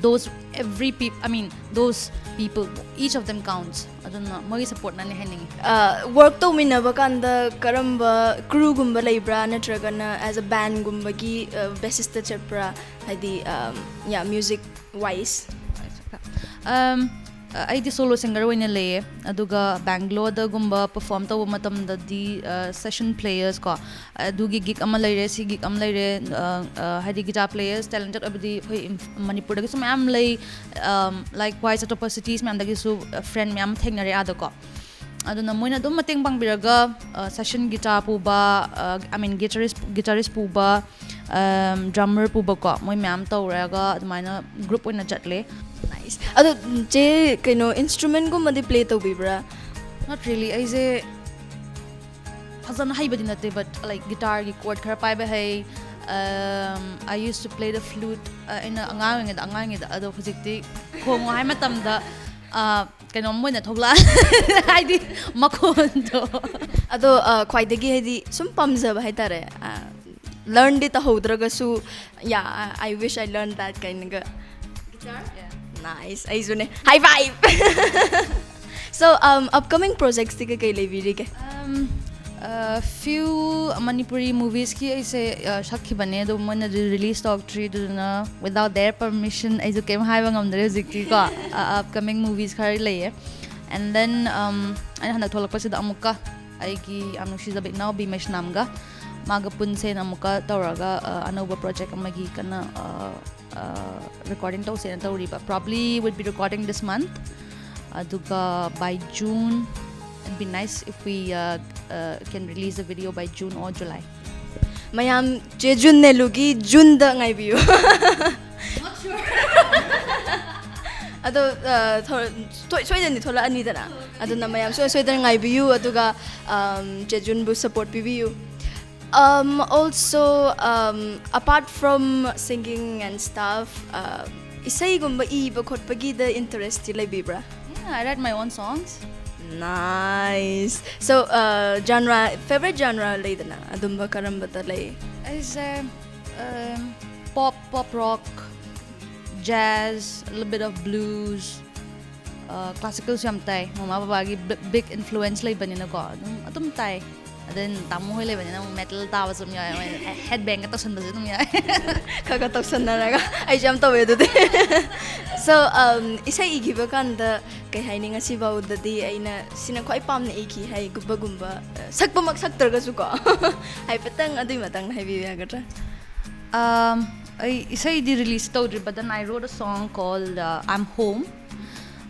those every peop I mean those people, each of them counts. ꯑꯗꯨꯅ ꯃꯣꯏꯒꯤ ꯁꯞꯄꯣꯔꯠꯅꯅꯦ ꯍꯥꯏꯅꯤꯡꯉꯤ. ꯋꯥꯔꯛ ꯇꯧꯃꯤꯟꯅꯕ ꯀꯥꯟꯗ ꯀꯔꯝꯕ ꯀ꯭ꯔꯨꯒꯨꯝꯕ ꯂꯩꯕ꯭ꯔꯥ, ꯅꯠꯇ꯭ꯔꯒꯅ as a bandꯒꯨꯝꯕꯒꯤ ꯕꯦꯁꯤꯁꯇ ꯆꯠꯄ꯭ꯔꯥ? ꯍꯥꯏꯗꯤ, ꯌꯥ, ꯃ꯭ꯌꯨꯖꯤꯛ ꯋꯥꯏꯁ. Um, ꯑꯩꯗꯤ ꯁꯣꯂꯣ ꯁꯤꯡꯒꯔ ꯑꯣꯏꯅ ꯂꯩꯌꯦ. ꯑꯗꯨꯒ ꯕꯦꯡꯒ꯭ꯂꯣꯔꯗꯒꯨꯝꯕ ꯄꯔꯐꯣꯝ ꯇꯧꯕ ꯃꯇꯝꯗꯗꯤ ꯁꯦꯁꯟ ꯄ꯭ꯂꯦꯌꯔꯁ ꯀꯣ, ꯑꯗꯨꯒꯤ ꯒꯤꯛ ꯑꯃ ꯂꯩꯔꯦ, ꯁꯤ ꯒꯤꯛ ꯑꯃ ꯂꯩꯔꯦ. ꯑ, ꯑ, ꯍꯥꯏꯗꯤ ꯒꯤꯇꯥꯔ ꯄ꯭ꯂꯦꯌꯔꯁ, ꯇꯦꯂꯦꯟꯇꯦꯠ ꯑꯣꯏꯕꯗꯤ ꯑꯩꯈꯣꯏ ꯏꯝꯐ- ꯃꯅꯤꯄꯨꯔꯗꯒꯤꯁꯨ ꯃꯌꯥꯝ ꯂꯩ. ꯂꯥꯏꯛ ꯋꯥꯏꯁ ꯑꯇꯣꯞꯄ ꯁꯤꯇꯤꯁ ꯃꯌꯥꯝꯗꯒꯤꯁꯨ ꯐ꯭ꯔꯦꯟ ꯃꯌꯥꯝ ꯊꯦꯡꯅꯔꯦ ꯑꯥꯗꯀꯣ. ꯑꯗꯨꯅ ꯃꯣꯏꯅ ꯑꯗꯨꯝ ꯃꯇꯦꯡ ꯄꯥꯡꯕꯤꯔꯒ ꯁꯦꯁꯟ ꯒꯤꯇꯥꯔ ꯄꯨꯕ, ꯑꯥꯏ ꯃꯤꯟ ꯒꯤꯇꯥꯔꯤꯁ ꯒꯤꯇꯥꯔꯤꯁ ꯄꯨꯕ, ꯗ꯭ꯔꯝꯃꯔ ꯄꯨꯕꯀꯣ, ꯃꯣꯏ ꯃꯌꯥꯝ ꯇꯧꯔꯒ ꯑꯗꯨꯃꯥꯏꯅ ꯒ꯭ꯔꯨꯞ ꯑꯣꯏꯅ ꯆꯠꯂꯦ. ꯅꯥꯏꯁ. ꯑꯗꯣ ꯆꯦ, ꯀꯩꯅꯣ, ꯏꯟꯁꯇ꯭ꯔꯨꯃꯦꯟꯒꯨꯝꯕꯗꯤ ꯄ꯭ꯂꯦ ꯇꯧꯕꯤꯕ꯭ꯔꯥ? Not really. ꯑꯩꯁꯦ ꯐꯖꯅ ꯍꯩꯕꯗꯤ ꯅꯠꯇꯦ, but like ꯒꯤꯇꯥꯔꯒꯤ ꯀꯣꯔꯠ ꯈꯔ ꯄꯥꯏꯕ ꯍꯩ. Um, I used to play the flute. Uh, ꯑꯩꯅ ꯑꯉꯥꯡ ꯑꯣꯏꯔꯤꯉꯩꯗ ꯑꯉꯥꯡ ꯑꯣꯏꯔꯤꯉꯩꯗ ꯑꯗꯣ ꯍꯧꯖꯤꯛꯇꯤ ꯈꯣꯡꯉꯣ ꯍꯥꯏ ꯃꯇꯝꯗ uh, ꯀꯩꯅꯣꯝ ꯑꯣꯏꯅ ꯊꯣꯛꯂꯛꯑ ꯍꯥꯏꯗꯤ ꯃꯈꯣꯟꯗꯣ. ꯑꯗꯣ, ꯑ, ꯈ꯭ꯋꯥꯏꯗꯒꯤ ꯍꯥꯏꯗꯤ ꯁꯨꯝ ꯄꯥꯝꯖꯕ ꯍꯥꯏꯇꯥꯔꯦ, ꯂꯔꯟꯗꯤ ꯇꯧꯍꯧꯗ꯭ꯔꯒꯁꯨ, yeah, I wish I learned that ꯀꯥꯏꯅꯒ. Nice. ꯑꯩꯁꯨꯅꯦ. High five. So, um, upcoming projectsꯇꯤ ꯀꯩꯀꯩ ꯂꯩꯕꯤꯔꯤꯒꯦ? Um, uh, few ꯃꯅꯤꯄꯨꯔꯤ ꯃꯨꯚꯤꯁꯀꯤ ꯑꯩꯁꯦ uh, ꯁꯛꯈꯤꯕꯅꯦ, ꯑꯗꯣ ꯃꯣꯏꯅꯗꯤ ꯔꯤꯂꯤꯁ ꯇꯧꯔꯛꯇ꯭ꯔꯤ. ꯑꯗꯨꯗꯨꯅ without their permission ꯑꯩꯁꯨ ꯀꯩꯝ ꯍꯥꯏꯕ ꯉꯝꯗ꯭ꯔꯦ ꯍꯧꯖꯤꯛꯇꯤꯀꯣ. Uh, upcoming movies ꯈꯔ ꯂꯩꯌꯦ. And then um, ꯑꯩꯅ ꯍꯟꯗꯛ ꯊꯣꯛꯂꯛꯄꯁꯤꯗ ꯑꯃꯨꯛꯀ ꯑꯩꯒꯤ ꯌꯥꯝ ꯅꯨꯡꯁꯤꯖꯕ ꯏꯅꯥꯎꯕꯤ ꯃꯩꯁꯅꯥꯝꯒ ꯃꯥꯒ ꯄꯨꯟꯁꯦꯅ ꯑꯃꯨꯛꯀ ꯇꯧꯔꯒ ꯑ, ꯑꯅꯧꯕ ꯄ꯭ꯔꯣꯖꯦꯛ ꯑꯃꯒꯤ ꯀꯟꯅ ꯔꯦꯀꯣꯔꯗꯤꯡ ꯇꯧꯁꯦꯅ ꯇꯧꯔꯤꯕ꯫ Probably would be recording this month. ꯑꯗꯨꯒ by June, it'd be nice if we uh, uh, can release a video by June or July. ꯃꯌꯥꯝ ꯆꯦ ꯖꯨꯟ ꯅꯦꯂꯨꯒꯤ ꯖꯨꯟꯗ ꯉꯥꯏꯕꯤꯌꯨ꯫ ꯑꯗꯣ ꯑ, ꯊꯣ- ꯊꯣꯏ- ꯁꯣꯏꯗꯅꯗꯤ ꯊꯣꯛꯂꯛꯑꯅꯤꯗꯅ꯫ ꯑꯗꯨꯅ ꯃꯌꯥꯝ ꯁꯣꯏ ꯁꯣꯏꯗꯅ ꯉꯥꯏꯕꯤꯌꯨ꯫ ꯑꯗꯨꯒ ꯆꯦ ꯖꯨꯟꯕꯨ ꯁꯄꯣꯔꯠ ꯄꯤꯕꯤꯌꯨ꯫ Um, also, um, apart from singing and stuff, uh, ꯏꯁꯩꯒꯨꯝꯕ ꯏꯕ ꯈꯣꯠꯄꯒꯤꯗ ꯏꯟꯇꯔꯦꯁꯇꯤ ꯂꯩꯕꯤꯕ꯭ꯔꯥ? Yeah, I write my own songs. Nice. So, uh, genre, favorite genre ꯂꯩꯗꯅ, ꯑꯗꯨꯝꯕ ꯀꯔꯝꯕꯗ ꯂꯩ? ꯑꯩꯁꯦ um, pop, pop rock, jazz, a little bit of blues, uh, classicalꯁꯨ ꯌꯥꯝ ꯇꯥꯏ꯫ ꯃꯃꯥ ꯕꯕꯥꯒꯤ big influence ꯂꯩꯕꯅꯤꯅꯀꯣ ꯑꯗꯨꯝ ꯑꯗꯨꯝ ꯇꯥꯏ꯫ ꯑꯗꯨ ꯇꯥꯃꯣ ꯍꯣꯏ ꯂꯩꯕꯅꯤꯅ ꯑꯃꯨꯛ metal ꯇꯥꯕꯁꯨ ꯑꯗꯨꯝ ꯌꯥꯎꯋꯦ꯫ Headbang ꯒ ꯇꯧꯁꯟꯕꯁꯨ ꯑꯗꯨꯝ ꯌꯥꯎꯋꯦ꯫ ꯈꯔ ꯈꯔ ꯇꯧꯁꯟꯅꯔꯒ ꯑꯩꯁꯨ ꯌꯥꯝ ꯇꯧꯋꯦ ꯑꯗꯨꯗꯤ꯫ So, um, ꯏꯁꯩ ꯏꯈꯤꯕ ꯀꯥꯟꯗ ꯀꯩ ꯍꯥꯏꯅꯤ, ꯉꯁꯤꯐꯥꯎꯗꯗꯤ ꯑꯩꯅ ꯁꯤꯅ ꯈ꯭ꯋꯥꯏ ꯄꯥꯝꯅ ꯏꯈꯤ ꯍꯥꯏꯒꯨꯝꯕꯒꯨꯝꯕ, ꯑ, ꯁꯛꯄꯃꯛ ꯁꯛꯇ꯭ꯔꯒꯁꯨꯀꯣ ꯍꯥꯏꯐꯦꯠꯇꯪ ꯑꯗꯨꯒꯤ ꯃꯇꯥꯡꯗ ꯍꯥꯏꯕꯤꯕ ꯌꯥꯒꯗ꯭ꯔꯥ? Um, ꯑꯩ ꯏꯁꯩꯗꯤ release ꯇꯧꯗ꯭ꯔꯤ, but then I wrote a song called uh, I'm Home.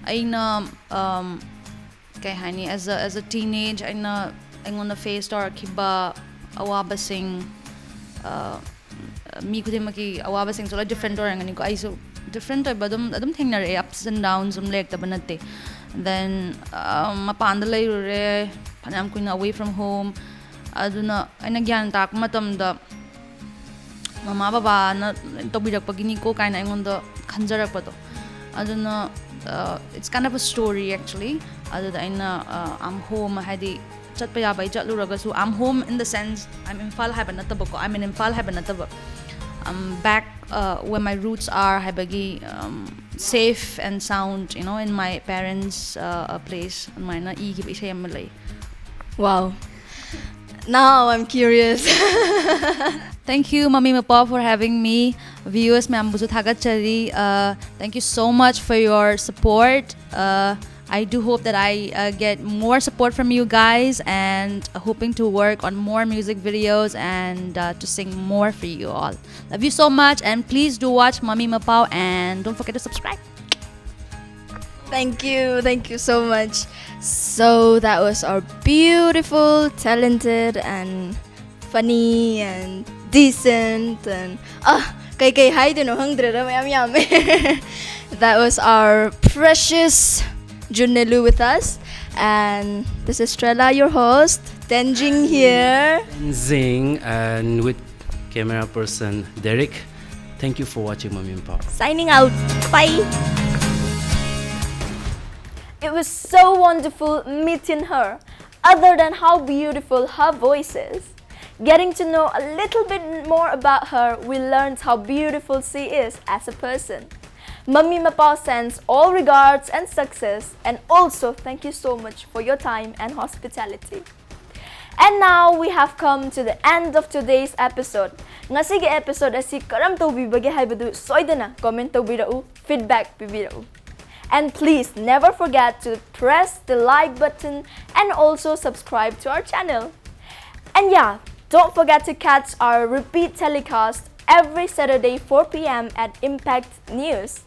ꯑꯩꯅ um, ꯀꯩ ꯍꯥꯏꯅꯤ, as a as a teenage ꯑꯩꯅ ꯑꯩꯉꯣꯟꯗ face ꯇꯧꯔꯛꯈꯤꯕ ꯑꯋꯥꯕꯁꯤꯡ, uh, ꯃꯤ ꯈꯨꯗꯤꯡꯃꯛꯀꯤ ꯑꯋꯥꯕꯁꯤꯡꯁꯨ ꯂꯣꯏ different ꯑꯣꯏꯔꯝꯒꯅꯤꯀꯣ꯫ ꯑꯩꯁꯨ different ꯑꯣꯏꯕ ꯑꯗꯨꯝ ꯑꯗꯨꯝ ꯊꯦꯡꯅꯔꯛꯑꯦ, ups and downs ꯑꯗꯨꯝ ꯂꯩꯔꯛꯇꯕ ꯅꯠꯇꯦ꯫ Then uh, ꯃꯄꯥꯟꯗ ꯂꯩꯔꯨꯔꯦ ꯐꯅꯌꯥꯝ ꯀꯨꯏꯅ, away from home꯫ ꯑꯗꯨꯅ ꯑꯩꯅ ꯒ꯭ꯌꯥꯟ ꯇꯥꯔꯛꯄ ꯃꯇꯝꯗ ꯃꯃꯥ ꯕꯕꯥꯅ ꯇꯧꯕꯤꯔꯛꯄꯒꯤꯅꯤꯀꯣ ꯀꯥꯏꯅ ꯑꯩꯉꯣꯟꯗ ꯈꯟꯖꯔꯛꯄꯗꯣ꯫ ꯑꯗꯨꯅ uh, it's kind of a story actually. ꯑꯗꯨꯗ ꯑꯩꯅ uh, I'm home ꯍꯥꯏꯗꯤ ꯆꯠꯄ ꯌꯥꯕ ꯑꯩ ꯆꯠꯂꯨꯔꯒꯁꯨ, I'm home in the sense I'm Imphal ꯍꯥꯏꯕ ꯅꯠꯇꯕꯀꯣ, I'm in Imphal ꯍꯥꯏꯕ ꯅꯠꯇꯕ, I'm back uh, where my roots are ꯍꯥꯏꯕꯒꯤ um, safe and sound, you know, in my parents' uh, place, ꯑꯗꯨꯃꯥꯏꯅ ꯏꯈꯤꯕ ꯏꯁꯩ ꯑꯃ ꯂꯩ꯫ Wow. Now I'm curious. Thank you, Mami Mapa, for having me. Viewers ꯃꯌꯥꯝꯕꯨꯁꯨ ꯊꯥꯒꯠꯆꯔꯤ꯫ Uh, thank you so much for your support. Uh, I do hope that I uh, get more support from you guys and hoping to work on more music videos and uh, to sing more for you all. Love you so much and please do watch Mami Mapao and don't forget to subscribe. Thank you, thank you so much. So that was our beautiful, talented, and funny and decent and ah, ꯀꯩ ꯀꯩ ꯍꯥꯏꯗꯣꯏꯅꯣ ꯈꯪꯗ꯭ꯔꯦꯗ, ꯃꯌꯥꯝ ꯌꯥꯝꯃꯦ. That was our precious Junelu with us, and this is Strella, your host. Tenjing here. Zing and with camera person Derek. Thank you for watching Mami Mapao. Signing out. Bye. It was so wonderful meeting her. Other than how beautiful her voice is, getting to know a little bit more about her, we learned how beautiful she is as a person. Mami Mapao sends all regards and success, and also thank you so much for your time and hospitality. And now we have come to the end of today's episode. ꯉꯁꯤꯒꯤ episode ꯑꯁꯤ ꯀꯔꯝ ꯇꯧꯕꯤꯕꯒꯦ ꯍꯥꯏꯕꯗꯨ ꯁꯣꯏꯗꯅ comment ꯇꯧꯕꯤꯔꯛꯎ, feedback ꯄꯤꯕꯤꯔꯛꯎ. And please never forget to press the like button and also subscribe to our channel. And yeah, don't forget to catch our repeat telecast every Saturday four p.m. at Impact News.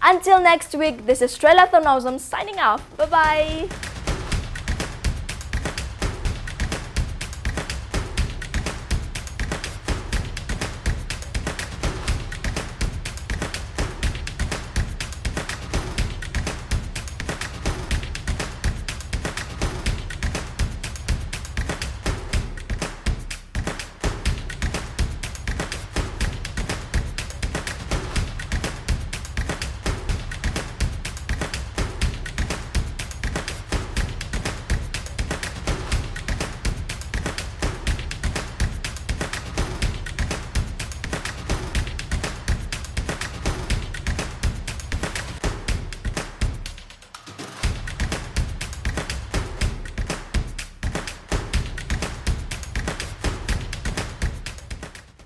Until next week, this is Strella Thornozum signing off. Bye bye.